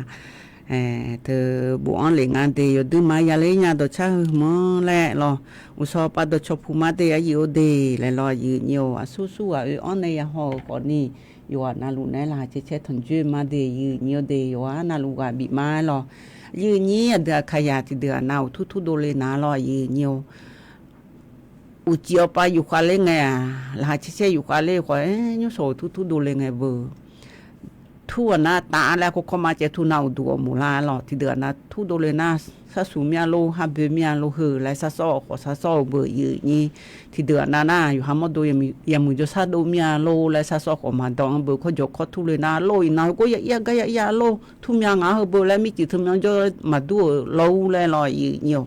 teu bofanr lef nga de, yawduir ma yaler nya dawqcar heu hmq-anr laer lawq. Uqshawq pav dawqcawq puq ma de, aqyuif-or de laer lawq, aqyuif nyi-or. Aqsur sur ghaq oe-anr nae yahaw-euq khawfni, yawqghaq navluf naeq-aer laqkhaq caer caer tanqjoer ma de, aqyuif nyi-or de, yawqghaq navluf ghaq bif ma-aer lawq. Aqyuif nyi aqdui Aqkaqyaq tiqdeuq-aq nav uqtur tur dovle nar lawq, aqyuif nyi-or. Uqcif awqpav yufkhav ler ngae-aq, laqkhaq caer caer yufkhav ler khawf, nymrshawq uqtur tur dovle ngae beu. Tur ghaq nar taf-a laer khawrkawr ma caev tur nar uqduq ghawqmuq lar lawq. Tiqdeuq ghaq nav tur dovle nar, sharsuq mir-a lor, harboe mir-a lor heu laer sharsawr-eu khawf sharsawr-eu beu, aqyuif nyi. Tiqdeuq ghaq nav nar, yawqha mawrdo yamuiq jawrshar dov mir-a lor laer sharsawr khawf maqdan-anr beu, kawrjawq kawr turle nar lor, iqnan heugor ya ir-a gar ya ir-a lor, tur mya ngaq-anr heubeu laer mircif teumyanr jawr maqdur-euq lawr-ur laer lawq, aqyuif nyi-or.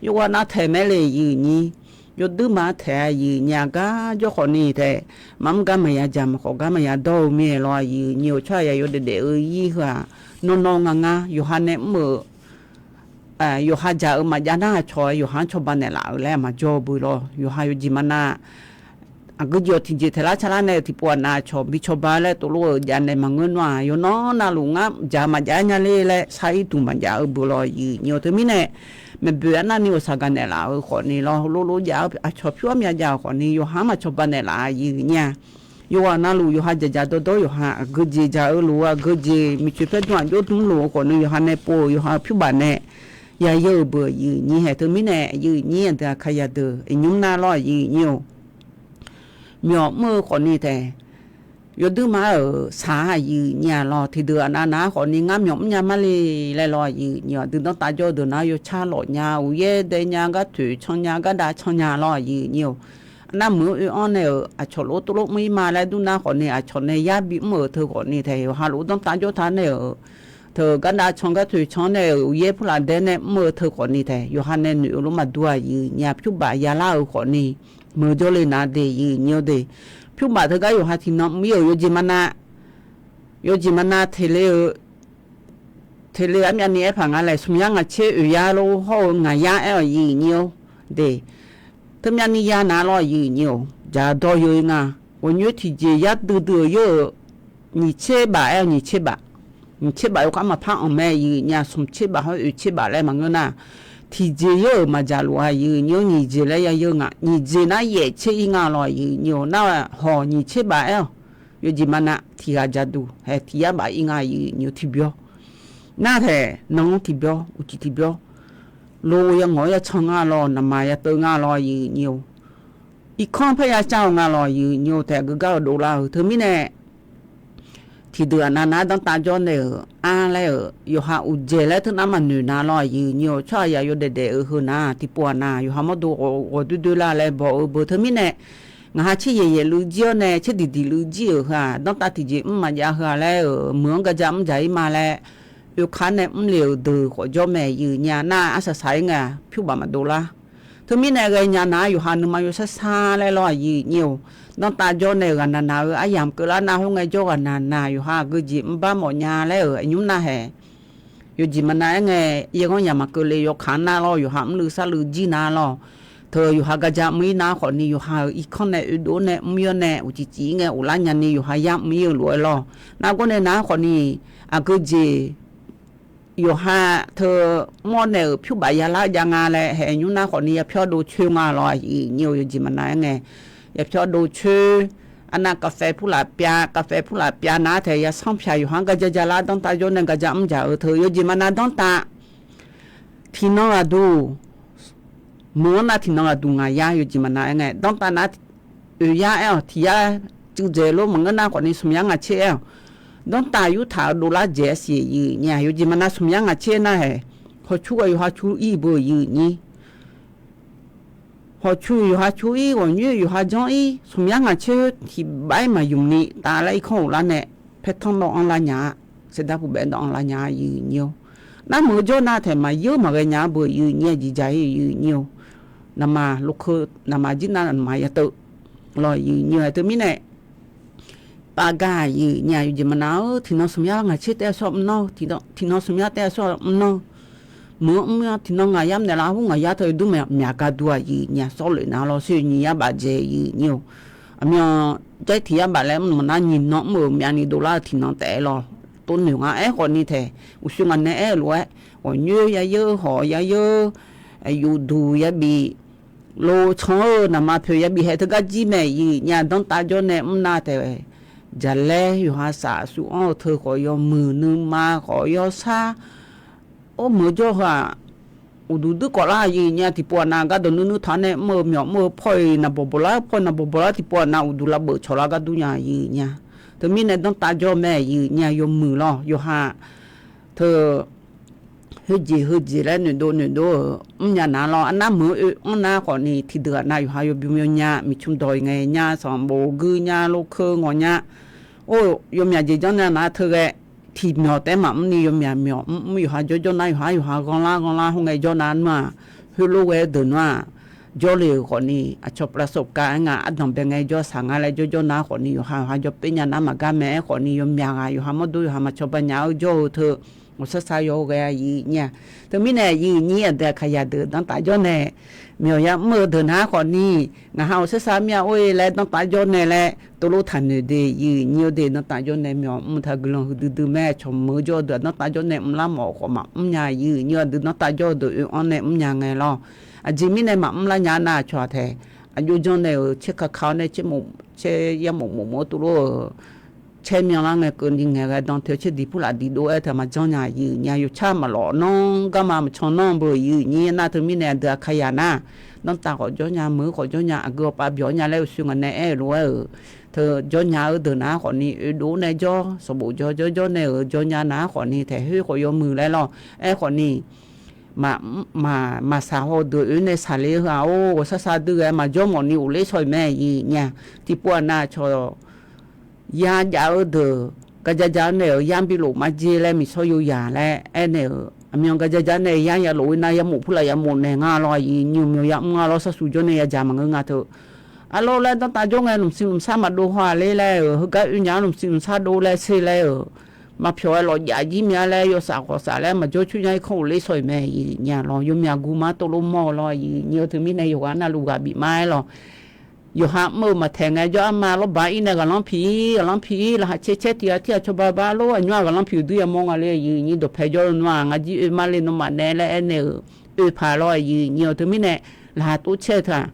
Yawqghaq nav taeq mae le, aqyuif nyi. Yawduir ma taeq-a, aqyuif nyi-a. Gar jawr khawfni taeq, maqmr gar maqya jaq, maqkhawf gar maqya dawr-eu mir-aer lawq, aqyuif nyi-or. Tsawrhaq yaq yawdaef daef-eu ir heu-aq, nawr nawr nga nga yawqha nae mr-euq yawqha jaq-eu maqjav nar, aqcawq yawqha-anr cawba naeqlaf-euq laer maqjawr-eu beu lawq. Yawqha yawjeq maqnav, aqgeujeq-awq tiqjeq taeqlar carlar nae-euq tiqpov ghaq nav aqcawq bi cawba laer tov lof-eu jav nae maqngeur nawr-aq, yawqnan navluf ngar jaq maqjav nya ler laer shar ir duq maqjav-eu beu lawq, aqyuif nyi-or. Teumirnae, maeqboeq arnavni ghawqshaq gaq naeqlaf-euq khawfni lawr, lof lof jav-eu aqcawq pyur-awr myav jav-euq khawfni yawqha-anr maqcawba naeqlaf, aqyuif nyi-a. Yawqghaq navluf yawqha jaq jaq dawrdawr yawqha aqgeujeq jaq-eu lof-eu aqgeujeq miqcoeq paer dmr aqjox dmr lof-eu khawfni yawqha nae pov-euq yawqha pyur baf nae ya yaer-eu beu, aqyuif nyi haeq. Teumirnae aqyuif nyi aqdui Aqkaqyaq deuq iqnymr nar lawr, aqyuif nyi-or. Myawq mr-eu khawfni taeq, yawduir ma-euq shaq-a, aqyuif nyi-a lawq. Tiqdeuq aqnav nav-ar khawfni ngar myawq mrnya ma le laer lawq, aqyuif nyi-or. Aqdui danrtav jawr-eu deuq nar yawcar lawf nya, uqyaer dae nya, gar toeq can nya, gar dav can nya lawr, aqyuif nyi-or. Arnavmuiq-anr oe-anr nae-euq aqcawq lof-aer tov lof mr ir ma laer dur nar khawfni, aqcawq nae yar bi mr-euq teu khawfni taeq, yawqha lof-aer danrtav jawr taq nae-euq teu gar dav can, gar toeq can nae-euq uqyaer purlaf dae nae mr-eu teu khawfni taeq, yawqha nae noeq-eu lof maqdur-aq, aqyuif nyi-a. Pyur baf yalar-eu khawfni meuq jawrle nav de, aqyuif nyi-or de. Pyur baf teugar yawqha tiqnan mr ir-euq yawjeq maqnav, yawjeq maqnav teq le-eu teq le-eu armyavni aer paq nga laer, smq yar ngaq tser oeq yar lor hawr-eu ngaq yar aer-awq, aqyuif nyi-or de. Teumyavni ya nav lawr, aqyuif nyi-or. Jaq dawr yeu-ir nga. Ghawqnyoer tiqjeq yar duidui-euq yar-euq nyiq tser baf aer-awq, nyiq tser baf. Nyiq tser baf yawkhav maqpar anq mae, aqyuif nyi-a. Smq tser baf hawr oeq tser baf laer maqngeur nar, tiqjeq yar-euq maqjaq luf-a, aqyuif nyi-or. Nyiq jeq laer ya yeu nga. Nyiq jeq nar yaef tser ir nga lawr, aqyuif nyi-or. Nar hawq nyiq tser baf aer-awq. Yawjeq maqnav tiq ghaq jaq duq hae tiq yar baf ir nga, aqyuif nyi-or. Tiqbyawr nar taeq nan-anr tiqbyawr uqcif tiqbyawr lo ya ngawq-awr ya can nga lawr, naqmaq ya teuv nga lawr, aqyuif nyi-or. Irkanr paer ya car-eu nga lawr, aqyuif nyi-or. Taeq geugar-eu dovlar-euq teumirnae, tiqdeuq aqnav nav-ar danrtav jawr nae-euq ar laer-euq yawqha uqdzaeq laer teunav maqnoeq nav lawr, aqyuif nyi-or. Tsawrhaq yaq yawdaef daef-eu heu nar tiqpov aqnav yawqha mawrdo ghawqdoer doer lar laer baw-eu beu teumirnae, ngaq ha tser yaeq yaeq luiv jir-awr nae tser diqdiq luiv jir-euq heu-aq, danrtav tiqjeq mr maqjav heu-a laer-euq meuq-anr garja mr dzaq ir ma laer, oekar nae mr le-euq deuq khawf jawr mae, aqyuif nyi-a. Nar arsaq saq ir ngae-aq pyur baf maqdov lar. Teumirnae ghaenya nav-ar yawqha nuima yawshar shar laer lawr, aqyuif nyi-or. Danrtav jawr nae-euq ghaqnaq naq-eu aryamq keuvlar nar khoerngae jawr ghaqnaq naq yawqha aqgeujeq mr bar mawf nya laer-euq aqnymr nar hae. Yawjeq maqnav aer ngae, yaerghanr yamq maqkeuv le yawkaq nar lawr, yawqha mrluiv sharluiv jir nar lawr. Teu yawqha garja mr ir nar khawfni yawqha-euq irkanr nae oedov nae mr ir-awr nae uqcif cif ir ngae ghoflar nyani yawqha yar mr ir-eu lof-aer lawr. Nar gor nae nar khawfni aqgeujeq yawqha teu mr-awr nae-euq pyur baf yalar jav nga laer hae nymr nar khawfni yapyawr dov coer nga lawr, aqyuif nyi-or. Yawjeq maqnav aer ngae, yapyawr dov coer. Arnav kaqfae purlaf pyav, kaqfae purlaf pyav nar taeq yasanr pyaq yawqha-anr garja jalar danrtav jawr nae garja mr dzaq-eu teu yawjeq maqnav danrtav tiqnan ghaqduq, meuq-anr nar tiqnan ghaqduq ngaq yar yawjeq maqnav aer ngae, danrtav nar oeq yar aer-awq, tiq yar cuiv dzaeq lor maqngeur nar khawfni smq yar ngaq tser aer-awq. Danrtav yurtaq-eu dovlar dzaeq-aer siq, aqyuif nyi-a. Yawjeq maqnav smq yar ngaq tser nar hae, hawqcu ghaq yawqha cu ir beu, aqyuif nyi. Hawqcu yawqha cu ir, ghawqnyoer yawqha janr ir, smq yar ngaq tser tiq baf-aer maqymq ni taf laer irkanr ghoflar nae paertanr dawv-anr lar nya-a. Saevdar pubaef dawv-anr lar nya-a, aqyuif nyi-or. Nar meuq-eu jawr nar taeq maqyeur maqghae nya-a beu, aqyuif nyi-a. Jeqjaq-ir aqyuif nyi-or. Naqmaq lokeu naqmaq jir nar naqmaq ya teuv lawr, aqyuif nyi-or. Hae teumirnae Pav gar aqyuif nyi-a. Yawjeq maqnav-eu tiqnan smq yar ngaq tser taef-aer sawr mrnanr-eu, tiqnan smq yar taef-aer sawr mrnanr-eu. meuq-anr mr-a tiqnan ngaq yar naeqlaf hawr ngaq yar teu dur myaq gar dur-aq yiq nya sawrloeq nar lawr sher nyiq yar baf dzae yiq nyir-or. Aqmyan jaer tiq yar baf laer mr maqnar nyiq nan mr-euq myavni dovlar-eu tiqnan taef-aer lawr. Tov noeq nga aerkhawf ni taeq uqshoe ngaq nae aer-eu lof-aer ghawqnyoer ya yeur hawq ya yeur, yufduq ya bif lo can-eu naqma poeq ya bif haeq teugar jir mae yiq nya danrtav jawr nae mr nar taeq jaqlaer yawqha saf suf-anr-eu teu khawf yawmuiq nuima khawf yawsar or meuq jawr heu-aq, uqduq duir kawf lar yiq nya tiqpov aqnav gardawq nuir nuir taq-anr nae mr-eu myawq mr-eu paw-iq naqbawq bawq lar paw-iq naqbawq bawq lar tiqpov aqnav uqduq lavbeuq cawq lar gar dur nya yiq nya. Teumirnae danrtav jawr mae yiq nya yawmuiq lawr yawqha teu heujeq heujeq laer noeqdov noeqdov-euq mrnya nar lawr arnar meuq-anr oe-anr nar khawf ni tiqdeuq aqnav yawqha yawbym yawnya miqcmq dawq-iq ngae nya sanqbof guir nya lokeur ngawq nya. Or, yawmyaq jeq janr nya nar teu ghae tiqmyawq taef-aer maqmr ni yawmyaq myawq mr mr yawqha jawrjawr nar yawqha yawqha ghanrlar ghanrlar hawr ngae jawr nar nmr-aq, khoerlof ghae-eu deuq nmr-aq, jawrle-euq khawf ni aqcawq plavsov kav-aer nga ardanq bae ngae jawr saq nga laer jawrjawr nar khawf ni yawqha yawqha jawr per nya nar maqgar mae-aer khawf ni yawmyaq ghaq yawqha mawrdo yawqha maqcawba nya-eu jawr-eu teu ghawqshar sar yaw-eu ghae-a yiq nya. Teumirnae yiq nyir aqdui aqkaqyaq deuq danrtav jawr nae myawq yamr-eu deuq nar khawf ni ngaq ha ghawqshar sar mir-a or-e laer danrtav jawr nae laer tovlof taqnoeq de yiq nyir-eu de danrtav jawr nae myawq mr taq guiqlanq huiqdui dui mae cawq meuq jawr-eu deuq-aq danrtav jawr nae mrlar mawf khawf maqmr nya yiq nyir aqdui danrtav jawr-eu deuq oe-anr nae mrnya ngae lawr. Aqjeq mirnae maqmr lar nya nar aqcawq-aq taeq aqjox janr nae-euq caer kaka-awr nae caer mof caer yar mof mof mof-eu tovlof-eu caer myanlar ngae keuvni ngaeq ghae dan teu caer diq purlaf diq dov-aer teu maqjanr nya yiq nya yawcar maqlawf nanr garma maqcan nanr beu yiq nyir nar teumirnae aqdui aqkaqyaq nar danrtav khawf jawr nya meuq khawf jawr nya aqgeu aqpav byawq nya laer uqshoe ngaq nae aer-euq lof-aer-euq teu jawr nya-eu deuq nar khawf ni oedov nae jawr sanqbof jawr jawr jawr nae-euq jawr nya nar khawf ni taeq khoer khawf yawmuiq laer lawr aer khawf ni maqsaq haw deuq oe nae saqle-eu heu-aq or ghawqshar sar dui ghae maqjawr mawf ni ghofler shaw-iq mae yiq nya. Tiqpov aqnav cawq ya jav-eu deuq garjaja nae-euq yar bi lof marjer laer miqsawr yozaq laer aernaeq-euq aqmyan garjaja nae yar yalof-ir nar yamof purlaf yamof naeq nga lawr yiq nyir-eu myawq yamr nga lawr sarsuq jawr nae yadzaq maqngeur nga teu. Arlawr laer danrtav jawr ngae lmqsiq lmqsar maqdov haw-aq ler laer-euq heugar oe nya-anr lmqsiq lmqsar dov laer ser laer-euq maqpyawq-aer lawqjaf jir mya laer yawsaf khawqsaf laer maqjawr coer nya-ir kanr ghofler shaw-iq mae yiq nya lawr yawmyaq guvma tovlof mawr-eu lawr yiq nyir-eu teumirnae yawqghaq navluf ghaq bif mar-aer lawr yawqha mr-eu maqtaeq ngae jawr arma lawrbaq-ir nae ghaqlanr piq-ir ghaqlanr piq-ir laqkhaq caer caer tiq ghaq tir ghaq cawba ba lor aqnymr-aq ghaqlanr piq-euq dur yamawr nga le yiq nyir dawqpae jawr-eu nmr-aq ngar jir oe mar le nawmaf nae laer aernaeq-euq oe paq lawr yiq nyir-eu teumirnae laqkhaq tov caer-eu teu-aq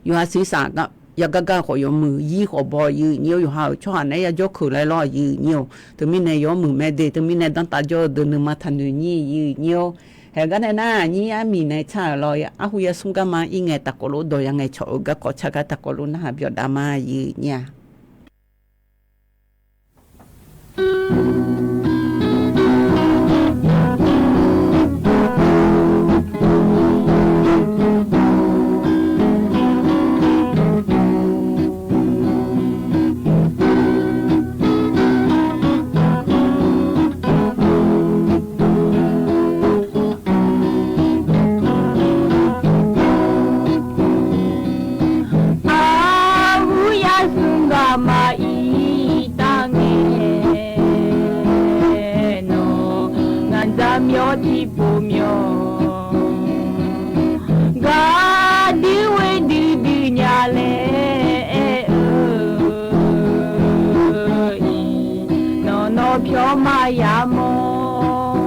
yawqha siqsaq yagar gar khawf yawmuiq yir khawf baw yiq nyir-eu yawqha-euq tsawrhaq naeq-aer yajawr keuq laer lawr yiq nyir-eu teumirnae yawmuiq mae de teumirnae danrtav jawr-eu deuq nuima taqnoeq nyir yiq nyir-eu haeq gar nae nar nyir armiq nae tsar-euq lawr arhu yasmr garma ir ngae taqkawv lof dawq ya ngae cawq-eu garkawv tsar gar taqkawv lof narhaq byawq dav ma yiq nyir-a. Arhu yasmr garma ir taf ngae nawq, ngaq dzaq myawq tiqpov myawq gaqdui ghoe duidui nya laer aer-eu iq, nawq nawq pyawq maqya mawr.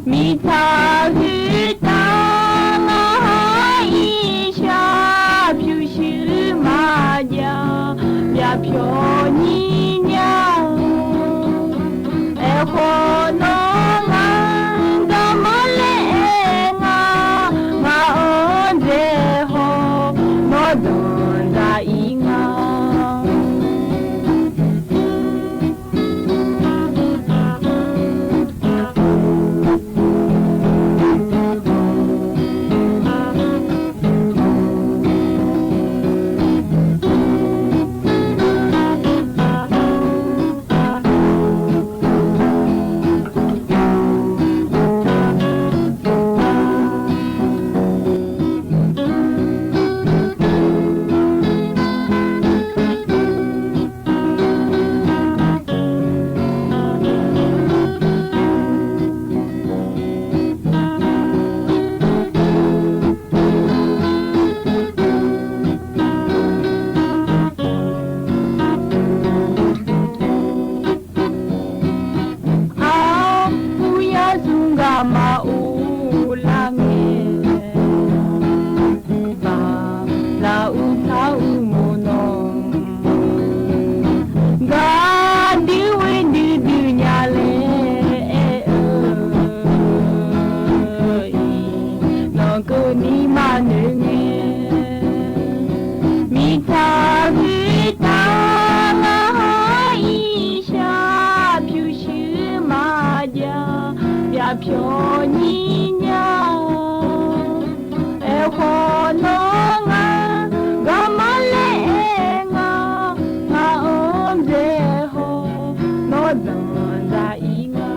Miqtaq huiq taf ngar ha iq shaq pyuq shuir maqjav, myavpyawq nyir nya-eu. Aerkhawf nawr ngar garma laer ir nya-awq. Aerkhawf nawr ngar garma laer aer nga, ngaq-anr bae-awr nawr danqdzaq ir nga.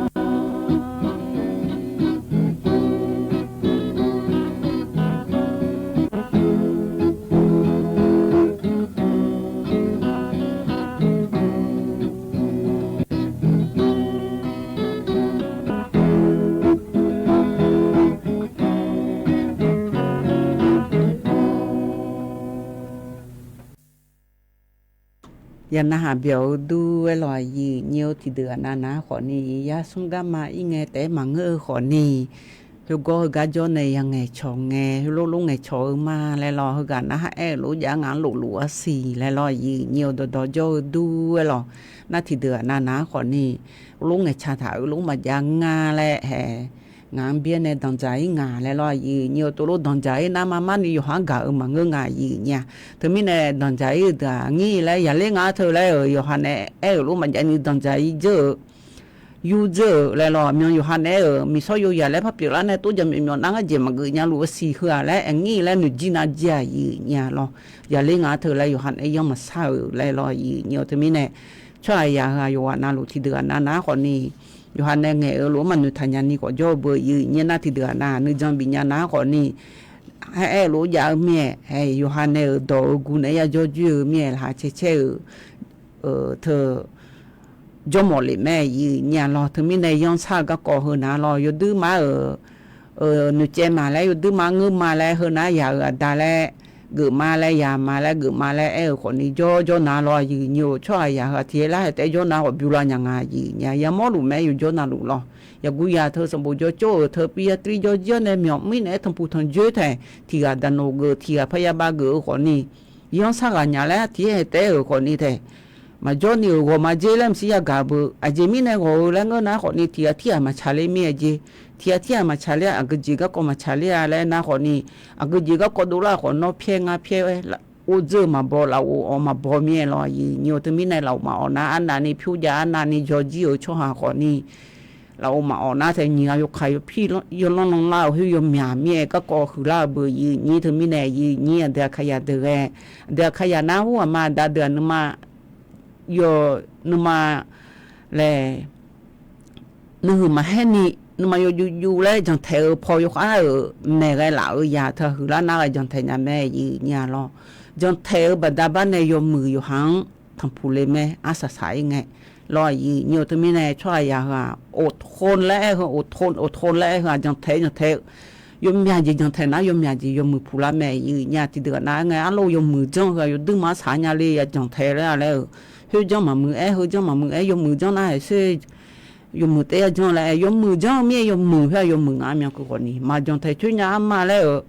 Yawqnan haq byawq-eu dur-aer lawq, aqyuif nyir-eu tiqdeuq aqnav nar khawfni, yar smr garma ir ngae taef-aer maqngeur-eu khawfni, khoergawr heugar jawr nae yangaeq cawq ngae, heulof lof ngaeqcawq-eu ma laer lawq, heughaq nar haq aer-euq lof jav ngaq-anr lofluf-a siq laer lawq, aqyuif nyir-eu dawqdawq jawr-eu dur-aer lawq. Nar tiqdeuq aqnav nar khawfni, lof ngaeqcaq taq-euq lof maqjav nga laer hae, ngaq-anr byaer nae danqdzaq ir ngaq laer lawq, aqyuif nyir-eu tovlof danqdzaq ir nar mar mar ni yawqha-anr gaq-euq maqngeur nga, aqyuif nyir-a. Teumirnae danqdzaq ir-euq deuq-aq ngir laer yaqler nga teu laer-euq yawqha nae aer-euq lof maqjav ni danqdzaq ir dzeur-euq yur dzeur-euq laer lawq, myan yawqha nae aer-euq miqsawr yawzaq laer par pyeuflar nae tov jaq myawf myawf nar ngar jeq maqgeuf nya luf-eu siq heu-aq laer aer ngir laer noeqjir nar jir-aq, aqyuif nyir-a lawq. Yaqler nga teu laer yawqha nae yanr maqshar-euq laer lawq, aqyuif nyir-eu teumirnae tsawrhaq yaq heu-aq yawqghaq navluf tiqdeuq aqnav nar khawfni, yawqha nae ngaeq-euq lof-anr maqnoeq taq nya ni khawf jawr-eu beu, aqyuif nyir nar tiqdeuq aqnav nuijan bifnya nar khawfni, aer-eu lof jav-eu mir-aer, yawqha nae-euq dawq-eu gu naeq-aer yajawr joer-eu mir-aer laqkhaq caer caer-euq teu jawrmawf lef mae, aqyuif nyir-a lawq. Teumirnae yanr shar-eu garkawv heu nar lawq, yawduir mar-euq noeqcaev ma laer, yawduir mar ngeur ma laer, heu nar yaq-euq aqda laer, geuf ma laer, yaq ma laer, geuf ma laer aer-euq khawfni jawr jawr nar lawq, aqyuif nyir-eu tsawrhaq yaq heu-aq tiq yaer lar hae taef-aer jawr nar khawf byu la nya nga, aqyuif nyir-a. Yamawr luf mae yawjawr navluf lawq. Yaqguv yaq teu sanqbof jawr cor-euq teu pir yar tir jawr jir-awr nae myawq mir naeq-aer tanqpuq tanqjoer taeq tiq ghaq daqnoq geuf tiq ghaq parya bav geuf-eu khawfni, yanr shar ghaq nya laer tiq yaer hae taef-aer-euq khawfni taeq, maqjawr ni-euq ghawq maqjer laer maqshir yagaq beu, aqjeq mirnae ghawq-eu laer ngeur nar khawfni tiq ghaq tir ghaq maqtsaq ler mir-aer jer, tiq ghaq tir ghaq maqtsaq ler-a, aqgeujeq garkawv maqtsaq ler-a laer nar khawfni, aqgeujeq garkawv dovlar khawf nawr pyaer ngar pyaer-aer, or dzeur-eu maqbaw lafov-awq maqbaw mir-aer lawq, aqyuif nyir-eu teumirnae lafov maqawf nar arnavni pyur jav arnavni jawr jir-euq tsawrhaq khawfni, lafov maqawf nar taeq nyiq ghaq yawkaq yawpir yawlanr lanlar-euq khoer yawmyaq mir-aer garkawv huiqlar-eu beu, aqyuif nyir teumirnae aqyuif nyir aqdui aqkaqyaq deuq ghae, aqdui aqkaqyaq nar hur aqma aqda deuq-aq nuima yawq nuima laer nuihuiq maqhaer ni, nuima yawjuv juv laer jantaeq-eu paw yawkhav-euq maeq ghae laf-eu yaq teu huiqlar nar ghae jantaeq nya mae, aqyuif nyir-a lawq. Jantaeq-eu baqda bar nae yawmuiq yawqha-anr tanqpuq le mae arsaq saq-ir ngae lawq, aqyuif nyir-eu teumirnae tsawrhaq yaq heu-aq อดทน laer aer heu อดทน อดทน laer aer heu-aq jantaeq jantaeq-eu yawmyaq jeq jantaeq nar yawmyaq jeq yawmuiq puq lar mae, aqyuif nyir-a. Tiqdeuq ghaq nav-aer ngae arlawr yawmuiq janr heu-aq yawduir ma-anr shaq nya le ya jantaeq laer-a laer-euq, khoer janr maqmuiq aer heu janr maqmuiq aer yawmuiq janr nar-aer sher yawmuiq taef-aer ya janr laer-aer yawmuiq janr-eu mir-aer yawmuiq khoer-aq yawmuiq ngaq-anr myan keuv khawfni maqjantaeq coer nya arma laer-euq,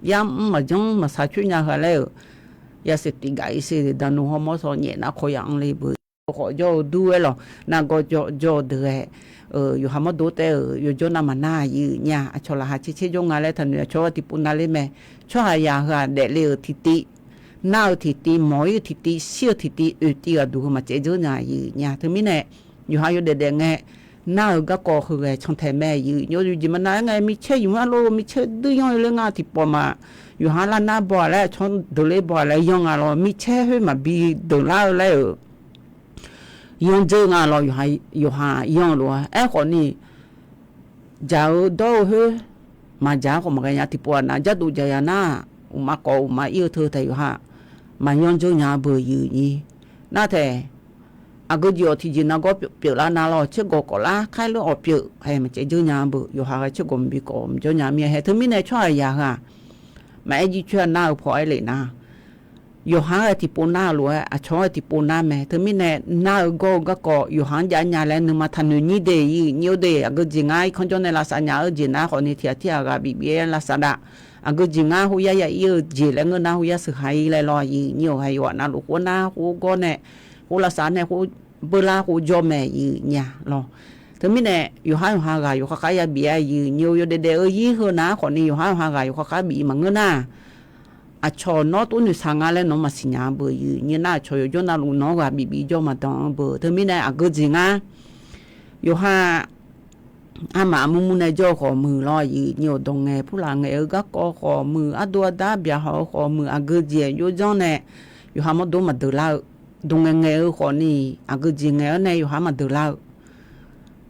yar mr maqjanr maqshaq coer nya heu-aq laer-euq, yasiq tiqgaq irsir daqnoeq hawmawr shaw nyaef nar kawq ya anr le beu. Khawf jawr-eu dur-aer lawq, nargawr jawr jawr-eu deuq-aer, yawqha mawrdo taef-euq yawjawr navmaqnar aqyuif nyir-a. Aqcawq laqkhaq caer caer jawr nga laer taqnoeq, aqcawq-eu tiqpov navler mae. Tsawrhaq yaq heu-aq daefle-euq tiqtiv, nar-eu tiqtiv, mawq-ir-eu tiqtiv, shir-eu tiqtiv, oeq tiv ghaq duq heu maqcaev dzeur nya aqyuif nyir-a. Teumirnae yawqha yawdaef daef ngae, nar-eu garkawv heu ghae cantaeq mae aqyuif nyir-a. Yawqjeq maqnav-aer ngae micaer yumq arlawr micaer duir yanr-eu ler ngar tiqpawf ma, yawqha lar nar baw-aq laer aqcawq deuq ler baw-aq laer yanr nga lawr, micaer khoer maqbi deuq lar-eu laer-euq yanr dzeur nga lawr, yawqha yanr-eu lof-aer aerkhawfni, dzaq-eu dawr-eu khoer maqdzaq-ar khawf maqghae nya tiqpov-aq nav jardov dzaq ya nar, uqma kawv uqma ir-eu teu taeq yawqha maqyanr dzeur nya beuq yuif nyir nar taeq, aqgeu jeq-awq tiqjeq nargawr pyeuflar nav lawr, tsergawq kawflar khaerlof-awq pyeuf hae maqcaev dzeur nya beuq yawqha ghae tsergawq maqbi kawf maqjawr nya mir-aer hae. Teumirnae tsawrhaq yaq heu-aq maqaer jircoer-a nar-eu paw aer lef nar, yawqha-anr ghae tiqpov nar-eu lof-aer aqcawq-anr ghae tiqpov nar mae. Teumirnae nar-eu gawr-eu garkawv yawqha-anr jav nya laer nuima taqnoeq nyir de, yuif nyir-eu de, aqgeu jeq ngar irkanr jawr nae lavsav nya-eu jeq nar khawfni tiqghaq tirghaq ghaq bif bif-aer lavsav dav. Aqgeu jeq ngar khoer yar ya ir-eu jeq laer ngeur nar khoer yar sheuq ha ir laer lawr, yuif nyir-euq ha yawqghaq navluf khoer nar khoer gawr nae khoer lavsav nae khoer beurlar khoer jawr mae yuif nyir-a lawr. Teumirnae yawqha yawqha ghaq yawqkhar khar ya bif-a yuif nyir-eu yawdaef daef-eu ir heu nar khawfni yawqha yawqha ghaq yawqkhar khar bif maqngeur nar, aqcawq nawr tov noeqshaq nga laer nawq maqsiq nya-eu beuq yuif nyir nar aqcawq yawjawr navluf nawq-anr ghaq bif bif jawr maqdanq-eu beuq. Teumirnae aqgeu jeq ngar yawqha armaf murmur nae jawr-eu khawf muiq lawr aqyuif nyir-awq. Dawq ngaeq purlaf ngaeq-eu garkawv khawf muiq, ardov arda byaqhawq-eu khawf muiq, aqgeujeq yawdzanr nae yawqha mawrdo maqdeuq lar-eu. Dawq ngaeq ngaeq-eu khawfni aqgeujeq ngaeq-awr nae yawqha maqdeuq lar-eu.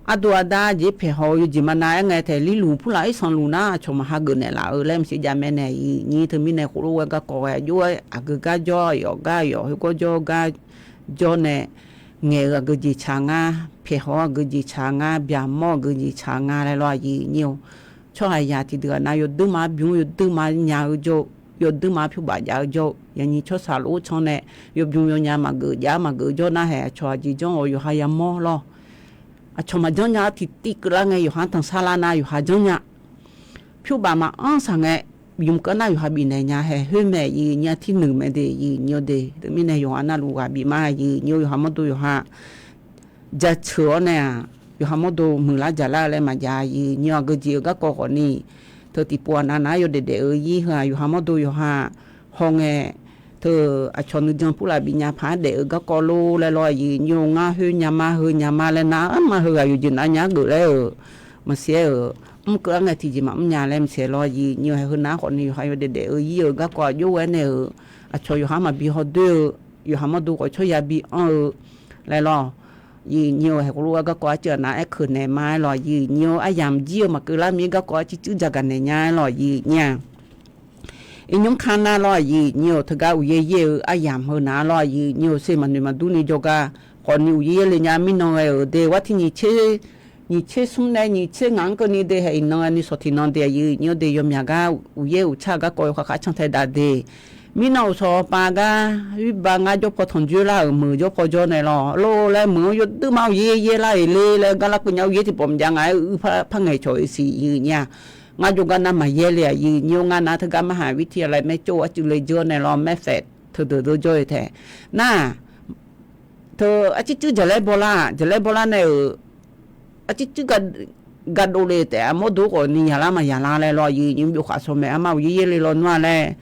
Ardov arda jeq paeqhaw-eu yawjeq maqnav-aer ngae taeq lirluf purlaf irsanqluf nar aqcawq maqha geuf naeqlaf-eu laer maqsiq jav mae nae aqyuif nyir. Teumirnae khoerlof-aer garkawv ghae aqjox-aer aqgeu gar jawr, yawf gar yawf, khoergawr jawr gar jawr nae ngaeq-eu aqgeujeq tsaq ngar, paeqhaw-eu aqgeujeq tsaq ngar, byaqmawr aqgeujeq tsaq ngar laer lawr aqyuif nyir-awq. Tsawrhaqzaq tiqdeuq-aq nav yawduirma bymr yawduirma nya-eu jawr-eu, yawduirma pyur baf jav-eu jawr-eu, yaqnyir tsawrshaq lof-aer can nae yawbymr yawnya maqgeuf jav maqgeuf jawr nar haeq aqcawq aqjeq janr-awq yawqha yamawr lawr. Aqcawq maqjanr nya-a tiqtiv keuvlar ngae yawqha tanqsar lar nar yawqha janr nya. Pyur baf maqanr saq ngae, bymr keuv nar yawqha bifnaeq nya haeq khoer mae aqyuif nyir-a. Tirnuiq mae de aqyuif nyir-awq de. Teumirnae yawqha navluf ghaq bif ma aqyuif nyir-awq. Yawqha mawrdo yawqha jaceuq-awr nae-aq yawqha mawrdo muiqlar jaqlar-eu laer maqjav aqyuif nyir-awq. Aqgeujeq-eu garkawv khawfni teu tiqpov aqnav nav-aer yawdaef daef-eu ir heu-aq yawqha mawrdo yawqha hawngae, teu aqcawq nuijan purlaf bifnya paq-aer daef-eu garkawv lor laer lawr aqyuif nyir-awq. Ngar khoer nya ma heu nya ma laer nar arma heughaq yawqjeq nav nya-aer geuf laer-euq maqsiq-aer-euq, mr keuv-aer ngae tiqjeq maqmr nya laer maqsiq law aqyuif nyir-awq. Haeq heu nav khawfni yawqha yawdaef daef-eu ir-euq garkawv aqjox ghae nae-euq, aqcawq yawqha maqbi hawdoer-eu, yawqha mawrdo khawf tsawrya bi anr-eu laer lawr aqyuif nyir-awq. Haeq khoerlof-aer garkawv arcuiv aqnav-aer keuq naeq ma-aer lawr aqyuif nyir-awq. Aryamq jir-eu maqkeuv lar mir garkawv arcuiv cuiv jagaq naeq nya-aer lawr aqyuif nyir-a. Iqnymr ka nar lawr aqyuif nyir-awq. Teugar uqyaer yaer-eu aryamq heu nav lawr aqyuif nyir-awq. Ser maqnoeq maqdur ni jawrgar khawfni uqyaer yaer le nya. Mirnan ghae-euq de war tir nyiq tser, nyiq tser smr nae nyiq tser ngaq-anr keuvni de haeq iqnan ghae nuisawq tiqnan de aqyuif nyir-awq de. Yawmyaq gar uqyaer uqtsar garkawv yawkhav khar cantae dav de. Mirnan uqshawq pav gar, uiqba ngar jawr paw tanqjoer lar-euq meuq jawr paw jawr nae lawr lor laer meuq-anr yawduirma uqyaer yaer lar-euq le laer gar larkeuv nya. Uqyaer tiqpawf maqjav ngaq-aer uiq par ngaeq cawq-eu siq aqyuif nyir-a. Ngar jawrgar nar maqyaer le aqyuif nyir-awq. Ngar nar teugar marhaq วิทยาลัย maer cov arcuiv le jawr nae lawr maer faef teudeuq deur jawr-eu taef nar teu arcuiv cuiv jaqlaer bawlar, jaqlaer bawlar nae-euq arcuiv cuiv gardov le taef. Armawr dov khawfni yaqlar maqyaqlar laer lawr aqyuif nyir-awq. Byov khaq shawq maeq armar uqyaer yaer le lawnmr-a laer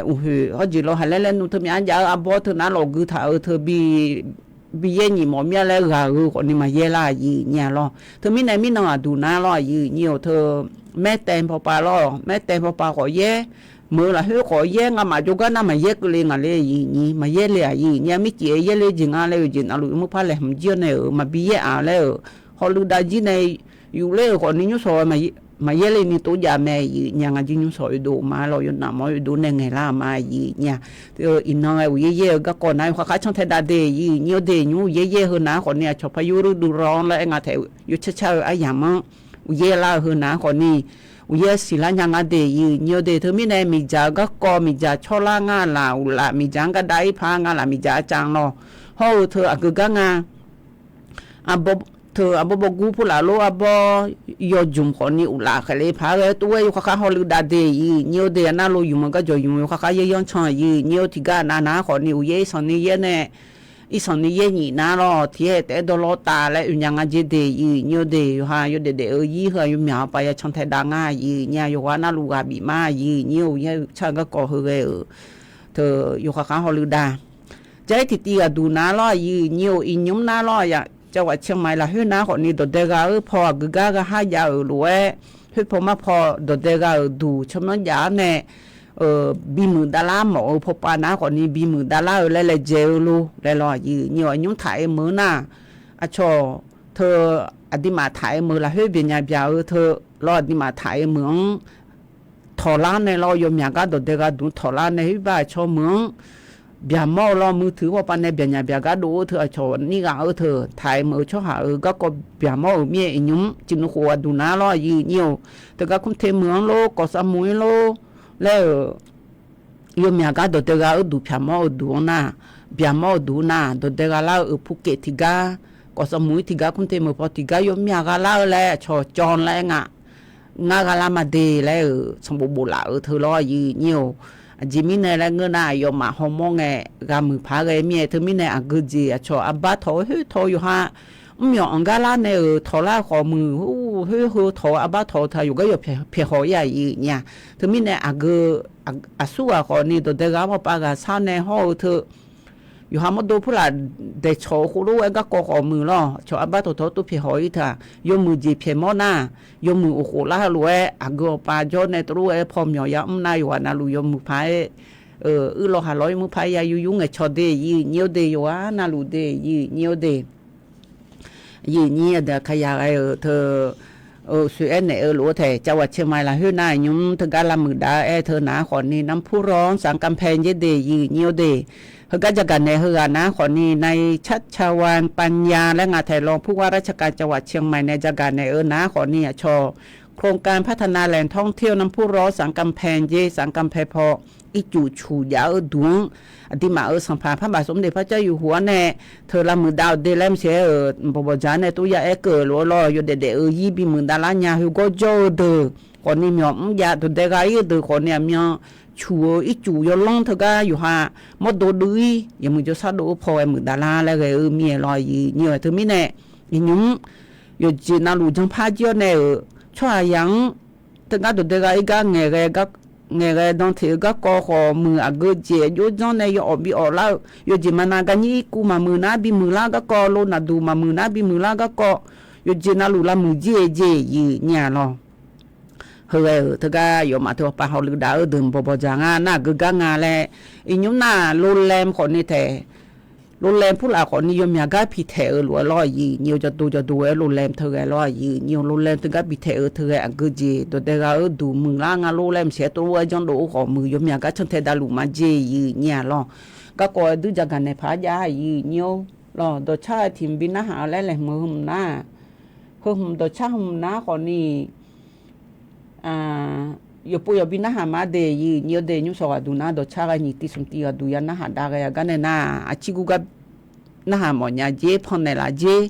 uqhoeq hawrjeq lawr haq laer laer nmr teumyav-anr jav-eu arbawr teu nar lawf gui taq-eu teu bi yaer nyiq mawf mir-a laer ghaq-eu khawfni maqyaer lar aqyuif nyir-a lawr. Teumirnae mirnan aqduq nar lawr aqyuif nyir-awq. Teu maer taev pawpav lawr, maer taev pawpav khawf yaer, meuq-eu lafkhoer khawf yaer. Ngamaf jawrgar nar maqyaer keuvle ngaq le aqyuif nyir, maqyaer le aqyuif nyir-a. Mircif-aer yaer le jeq nga laer-euq jeq navluf yawmuiq par laeqhmq jir-awr nae-euq maqbi yaer-aq laer-euq hawlui dav jir nae yufler-euq khawfni nymrshawq maqyaer le ni tov jav mae aqyuif nyir-a. Ngaq jir nymrshawq oedov ma lawr yawnaf mawr oedov nae ngaeqlar-euq ma aqyuif nyir-a. Iqnan ghae uqyaer yaer-eu garkawv nar yawkhav khar cantae dav de aqyuif nyir-awq de. Nymr uqyaer yaer heu nav khawfni aqcawq par yurlur duvlanr laer aer nga taef yawtsar car-eu aryamq-anr uqyaer lar-eu heu nav khawfni uqyaer siqlar nya nga de aqyuif nyir-awq de. Teumirnae miqdzaq-eu garkawv miqdzaq tsawrlar ngar laf uqlaf miqdzaq-anr gardav ir par ngar laf miqdzaq arcav lawr hawr-eu teu aqgeu gar nga teu arbawr bawrgur purlaf lor arbawr yawjmq khawfni uqlaf khaeqle paq-aer ghae tov-aer yawkhav khar hawlui dav de aqyuif nyir-awq de. Arnavluf ymq-eu garjawq ymq yawkhav khar yaer yanr can aqyuif nyir-awq. Tiqgar nav nav khawfni uqyaer irsanq ni yaer nae irsanq ni yaer nyiq nar lawr tiq-aer taef-aer dawrlawr tav laer oe nya nga jer de aqyuif nyir-awq de. Yawqha yawdaef daef-eu ir heu-aq yawmyaq-awr pav ya cantae dav ngar aqyuif nyir-a. Yawqha navluf ghaq bif ma aqyuif nyir-awq. Uqyaer uqtsar-eu garkawv heu ghae-euq teu yawkhav khar hawlui dav. Jaqaer tiqtiv ghaqduq nav lawr aqyuif nyir-awq. Iqnymr nar lawr ya cavghaq ciqmaiq lafkhoer nar khawfni dawqdae ghaq-eu paw aqgeu gar ghaq har jav-euq lof-aer khoer paw mar paw dawqdae ghaq-euq duq tsawrmyanr jav-awr nae bimuiq davlar mawf-eu pawpav nav khawfni bimuiq davlar-eu laer laejae-eu lor laer lawr aqyuif nyir-awq. Aqnymr taq-aer meuq-eu nar aqcawq teu aqduimaf taq-aer meuq lafkhoer byaqnyaf byaq-eu teu lawr aqduimaf taq-aer meuq-anr tawqlar nae lawr yawmyaq gar dawqdae ghaq duq tawqlar nae khoerbar aqcawq meuq-anr byaqmawr-eu lawr muiq teu pawpav nae byaqnyaf byaq gar dov-eu teu aqcawq nir ghaq-eu teu taq-aer meuq-eu tsawrhaq-euq garkawv byaqmawr-euq mir-aer iqnymr ciqnuv khof ghaqduq nav lawr aqyuif nyir-awq. Teugar kmr te meuq-anr lor kawqsav muiq-ir lor laer-euq yawmyaq gar dawqdae ghaq-eu duq pyaqmawr-eu duq-anr nar byaqmawr-eu duq nar dawqdae ghaq lar-eu uiqpu kev tiqgar kawqsav muiq-ir tiqgar kmr te meuq paw tiqgar yawmyaq ghaq lar-eu laer aqcawq cawv laer nga ngar ghaq lar ma de laer-euq sanqbof bof laf-euq teu lawr aqyuif nyir-awq. Aqjeq mirnae laer ngeur nar aqyawfmaf hawmawr ngae ghaq muiq paq-aer ghae mir-aer teumirnae aqgeu jeq aqcawq arbar tawq-eu khoer tawq-eu yawqha mr myawq anr gar lar nae-euq tawqlar khawf muiq khoer heu tawq-eu arbar tawq-eu teu yawqgar yawq pyaeqhaw-ir aqyuif nyir-a. Teumirnae aqgeu aqsurghaq khawfni dawqdae ghaq pawpav ghaq sar nae hawr-eu teu yawqha mawrdo purlaf daeqcawq-eu khoerlof-aer garkawv khawf muiq lawr. Cawq arbar tawqtawq tov pyaeq haw-ir taq, yawmuiq jeq pyaeq mawr nar, yawmuiq of khof lar-eu lof-aer aqgeu awqpav jawr nae tov-aer paw myawq ya mr nar, yawqghaq navluf yawmuiq paq-aer uirlawq haqlawq-ir mur paq-aer ya yur yur ngaeqcawq de, yiq nyir-eu de, yawqghaq navluf de, yiq nyir-eu de. Yiq nyir-eu de, aqkaqyaq ghae-euq teu, soeq-aer naeq-eu lof-aer taeq, จังหวัดเชียงใหม่ lafkhoer nar, nymr teugar lavmuiq dav-aer teu nar khawfni, น้ำพุร้อน สังกำแพง jeq de, yiq nyir-eu de. Heugar jagaq naeq heughaq nar khawfni, นายชัชวาล ปัญญา laer nga taeq, รองผู้ว่าราชการจังหวัดเชียงใหม่ nae jagaq naeq-eu nar khawfni, aqcawq โครงการพัฒนาแหล่งท่องเที่ยวน้ำพุร้อน สังกำแพง jeq, สังกำแพง paw ircuf cuq jav-eu duq-anr, aqduimaf-euq sanqpaq พระบาทสมเด็จพระเจ้าอยู่หัว nae teu lavmuiq dav-euq de laer maqsiq-aer-euq, bawqbawq dzaq-anr nae tov ya aerkeuv-euq lof-aer lawr, yawdaef daef-eu zir bimuiq davlar nya, heugawr jawr-eu deuq khawfni, myawq mr jav dawqdae gha-ir-eu deuq khawfni, aqmyan cuq-eu ircuf yawlanr teugar yawqha mawrdo duiv-ir, yawmuiq jawrshar dov-eu paw ghae muiq davlar laer ghae-eu mir-aer lawr, yiq nyir-eu teumirnae, iqnymr yawqjeq navluf janpar jir-awr nae-euq tsawrhaqzaq-anr teugar dawqdae gha-ir gar ngaeqghae dan teq-eu garkawv khawf muiq, aqgeu jeq jov janr nae yaw awq bi awq lar-eu, yawjeq maqnav gar nyir irkuv maqmuiq nar bimuiq lar garkawv, lo naqduq maqmuiq nar bimuiq lar garkawv, yawqjeq navluf lavmuiq jir-eu jeq, yiq nyir-a lawr. Heughae-euq teugar yawfmaf teu awqpav hawluiv dav-eu deuq bawqbawq dzaq nga nar, aqgeu gar nga laer, iqnymr nar โรงแรม khawfni taeq, โรงแรม purlaf khawfni yawmyaq gar pi taeq-eu lof-aer lawr, yiq nyir-eu jawqdov jawqdov-aer โรงแรม teu ghae lawr, yiq nyir-eu โรงแรม teugar pi taeq-eu teu ghae, aqgeu jeq dawqdae gha-eu duq muiq lar nga lor laer maqsiq-aer tov-aer janrdov-eu khawf muiq, yawmyaq gar cantae davluf maqjeq, yiq nyir-a lawr. Garkawv-aer duir jagaq naeq paq-aer jav, yiq nyir-awr lawr. Dawqcar-eu tiq mqbi narhaq-eu laer laeqhmq-eu heumq nar, heu hmq dawqcar hmq nar khawfni, yawqpov yawqbi narhaq ma de, yiq nyir-eu de. Nymrshawq ghaqduq nar dawqcar ghae nyiq tiv smq tiv ghaqduq ya narhaq dav ghae-a gar nae nar, aqcir gur gar narhaq mawfnya jer, pan naeqlaf jer.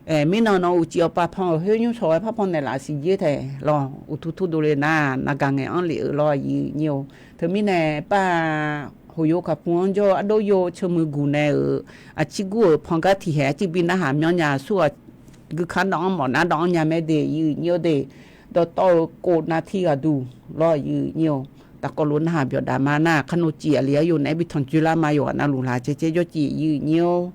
Mirnan nan uqcif awqpav pan-euq khoer nymrshawq ghae par pan naeqlaf siq jer taeq lawr. Uqtur tur dovle nar, navgaq ngaeq-anr lef-eu lawr, yiq nyir-eu. Teumirnae par hoqyo kaqpu-anr jawr-eu ardov yo ceumuiq guq nae-euq aqcir gur-euq pan gar tiq haeq aqcir bi narhaq myanr nya aqsur ghaq guikar dawv-anr mawf nar dawv-anr nya mae de, yiq nyir-eu de. Dawqtawv-euq kof nav tiv ghaqduq lawr, yiq nyir-eu. Taqkawv lof narhaq byawq dav ma nar, kar nmr civ aqli-aer yawnaeq-aer bi tanqjoe lar ma, yawqghaq navluf laq caer caer jawr cif, yiq nyir-eu.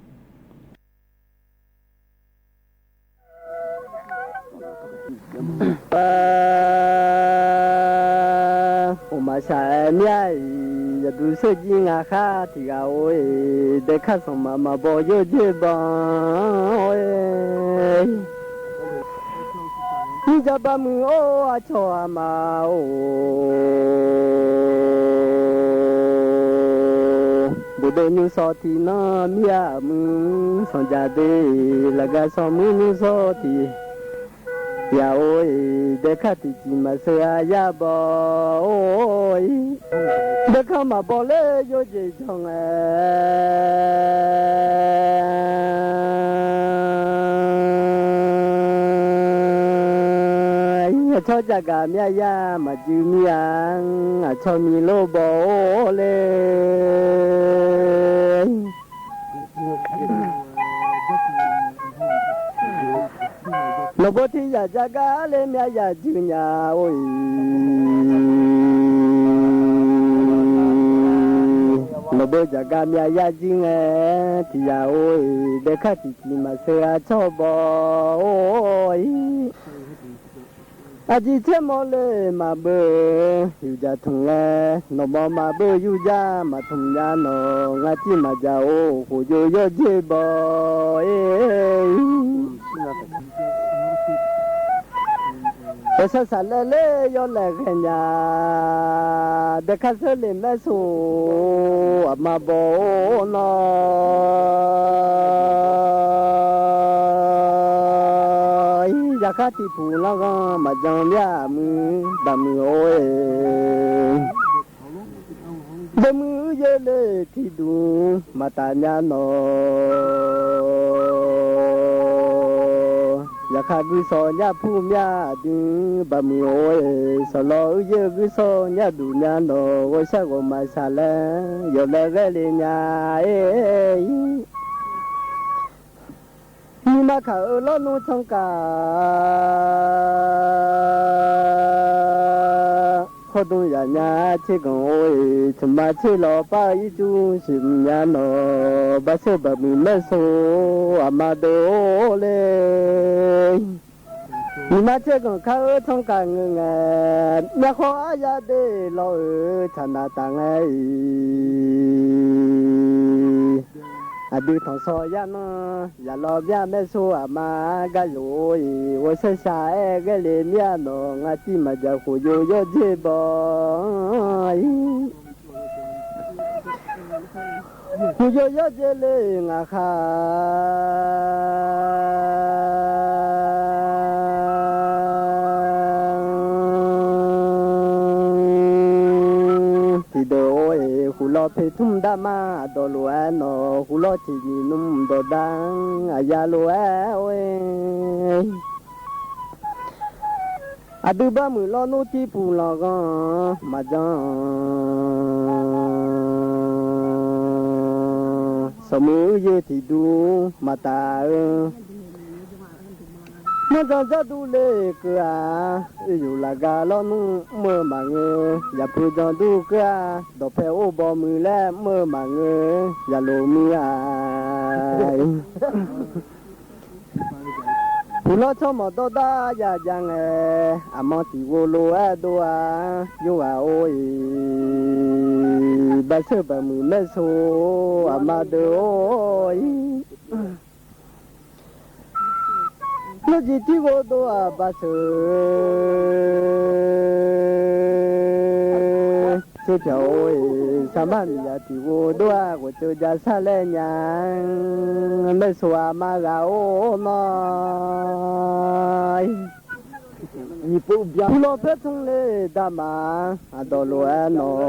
Maqshaq-aer mir-a-iq, yaqduq sheur jir nga khar tiq ghaq-or-e, daekar sanqmaq maqbaw yawjeq banq-or-e. Nymrjaq baqmuiq-or, aqcawq aqma-or, bofdov nymr shawr tiq nanr mir-a muiq, sanqjaq de laqga shawr muiq nymr shawr tiq yaq-or-e, daekar tiqcif maqsheu-a yar baw-or-e. Daekar maqbaw ler yawjeq janq ngae, aqcawq jaqgaq mir-a yar maqjuir mir-a, aqcawq miq lor baw-or le. Nawqbawr tiq yaq jav gar le myav yaq juir nya-or-iq, nawqbawr jaqgar myav yar juir ngae, tiq yaq-or-iq, daekar tiqcif maqsheu-a cawr baw-or-iq. Aqjeq tser mawr le maqbeuv yurjaq tmq laer, nawqmawr maqbeuv yurjaq maqtmq nya nawq, ngar cir maqjaq-or, khofjov yawjeq baw-e. Yawshar saqlaer ler yawlaeq ghaenya, daekar seurle maer so, aqma baw-or nawr. Yaqkar tiqpuq lanrghanr maqjan myav muiq baqmuiq-or-e. Deuq muiq uiqyaer le tiqduq maqtaf nya nawq. Yaqkar guirshawr nyar pur myav dui baqmuiq-or-e. Sawqlawr uiqyaer guirshawr nyar duq nya nawq. Ghawqshaq ghawqma saqlaer yawlaeq ghaer le nya-e. Nymrma kaq-eu lawrnmr tsanrkaq, Kawrdmr yaf nya tserganq or-iq, tmqma tser lawq par-eu ircuf siqmq nya nawq, baqseur baqmuiq maerso aqma deuq or le. Nyiqma tserganq kar-eu tsanr kaq ngeur ngae, myavkhawr aryar dev lawr-euq tsaqnaq taf ngae-iq, aqdui tanqsawr yarnanr yaf lawr mir-a maerso aqma gar yawq or-iq, ghawqsaer shaq-aer ghaer le mir-a nawq, ngar tir maqjaq khof yo yawrdzer baw-ir. Khof yo yawrdzer le ngaq khaq tiqdeuq or-iq, khof lawr poeqtmr darmar aqdawq lof-aer nawq, khof lawr tiqnyiq nmr dawqdar-anr aqya lof-aer or-e. Aqdui barmuiq lawrnmr tirpuq lanqghanr maqjan-anr, sanqmuiq uiqye tiqdur maqtaf-eu, manrjan jardur le keuv-aq, oeyoq lafgar lawrnmr mr-eu maqngeur, yaqpeu jandur keuv-aq, dawqpae or baw muiq laer mr-eu maqngeur, yaqloq muiq-aq. Puqlawr tsawrmawq dawrdar ya jav ngae, aqmanr tiqghov lof-aer dov-a, yorghaq or-iq, baqseur baqmuiq maerso aqma deuq or-ir. Nawr jeq tirghov dov-aq baqseur tserpyaq or-iq, saqmar miqyaq tiqghov dov-aq ghawqtseuv ja sar laer nya-anr, maerso aqma ghaq or nawr. Puqlawr paertmr le darmaf-anr aqdawq lof-aer nawq,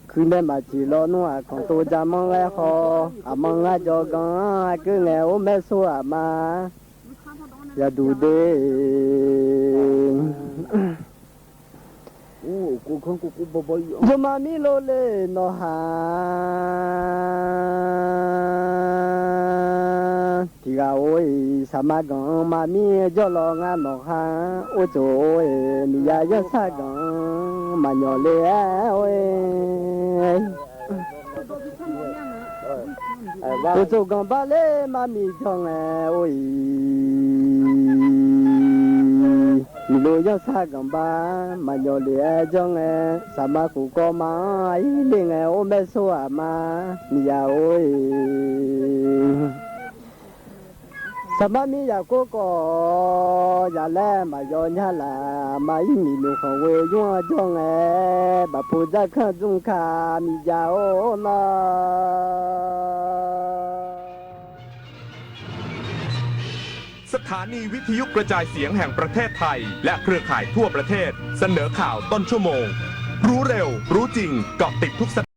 kuirnae maqtiq lawrnmr aqkanq tov ja manr ghaer haw, aqmanr ngar jawrganr aqgeu ngae or maerso aqma yaqduq de. Yawma mir lov le nawq ha-anr, tiq ghaq or-iq saqma ganq-anr maqmir jawrlawq ngar nawq ha-anr, or tsof or-iq miqya yanrsar ganq-anr maqnyawq le-aer or-e. Uqtsof ganqbar ler maqmiq janr ngae or-iq, miqlo yanrsar ganqbar maqnyawq le-aer janr ngae, saqma khof kawv ma-anr ir le ngae or maerso aqma miqya or-iq. Saqmar mir yaqkov kawv yaq laer maqyaw nyar laf, aqma ir miqnoeq khanqghoe yur-anr jawr ngae, bafpo dzarkanr dzmr ka miqya or nawr. สถานีวิทยุกระจายเสียงแห่งประเทศไทย และเครือข่ายทั่วประเทศ เสนอข่าวต้นชั่วโมง รู้เร็ว รู้จริง เกาะติดทุกสถานการณ์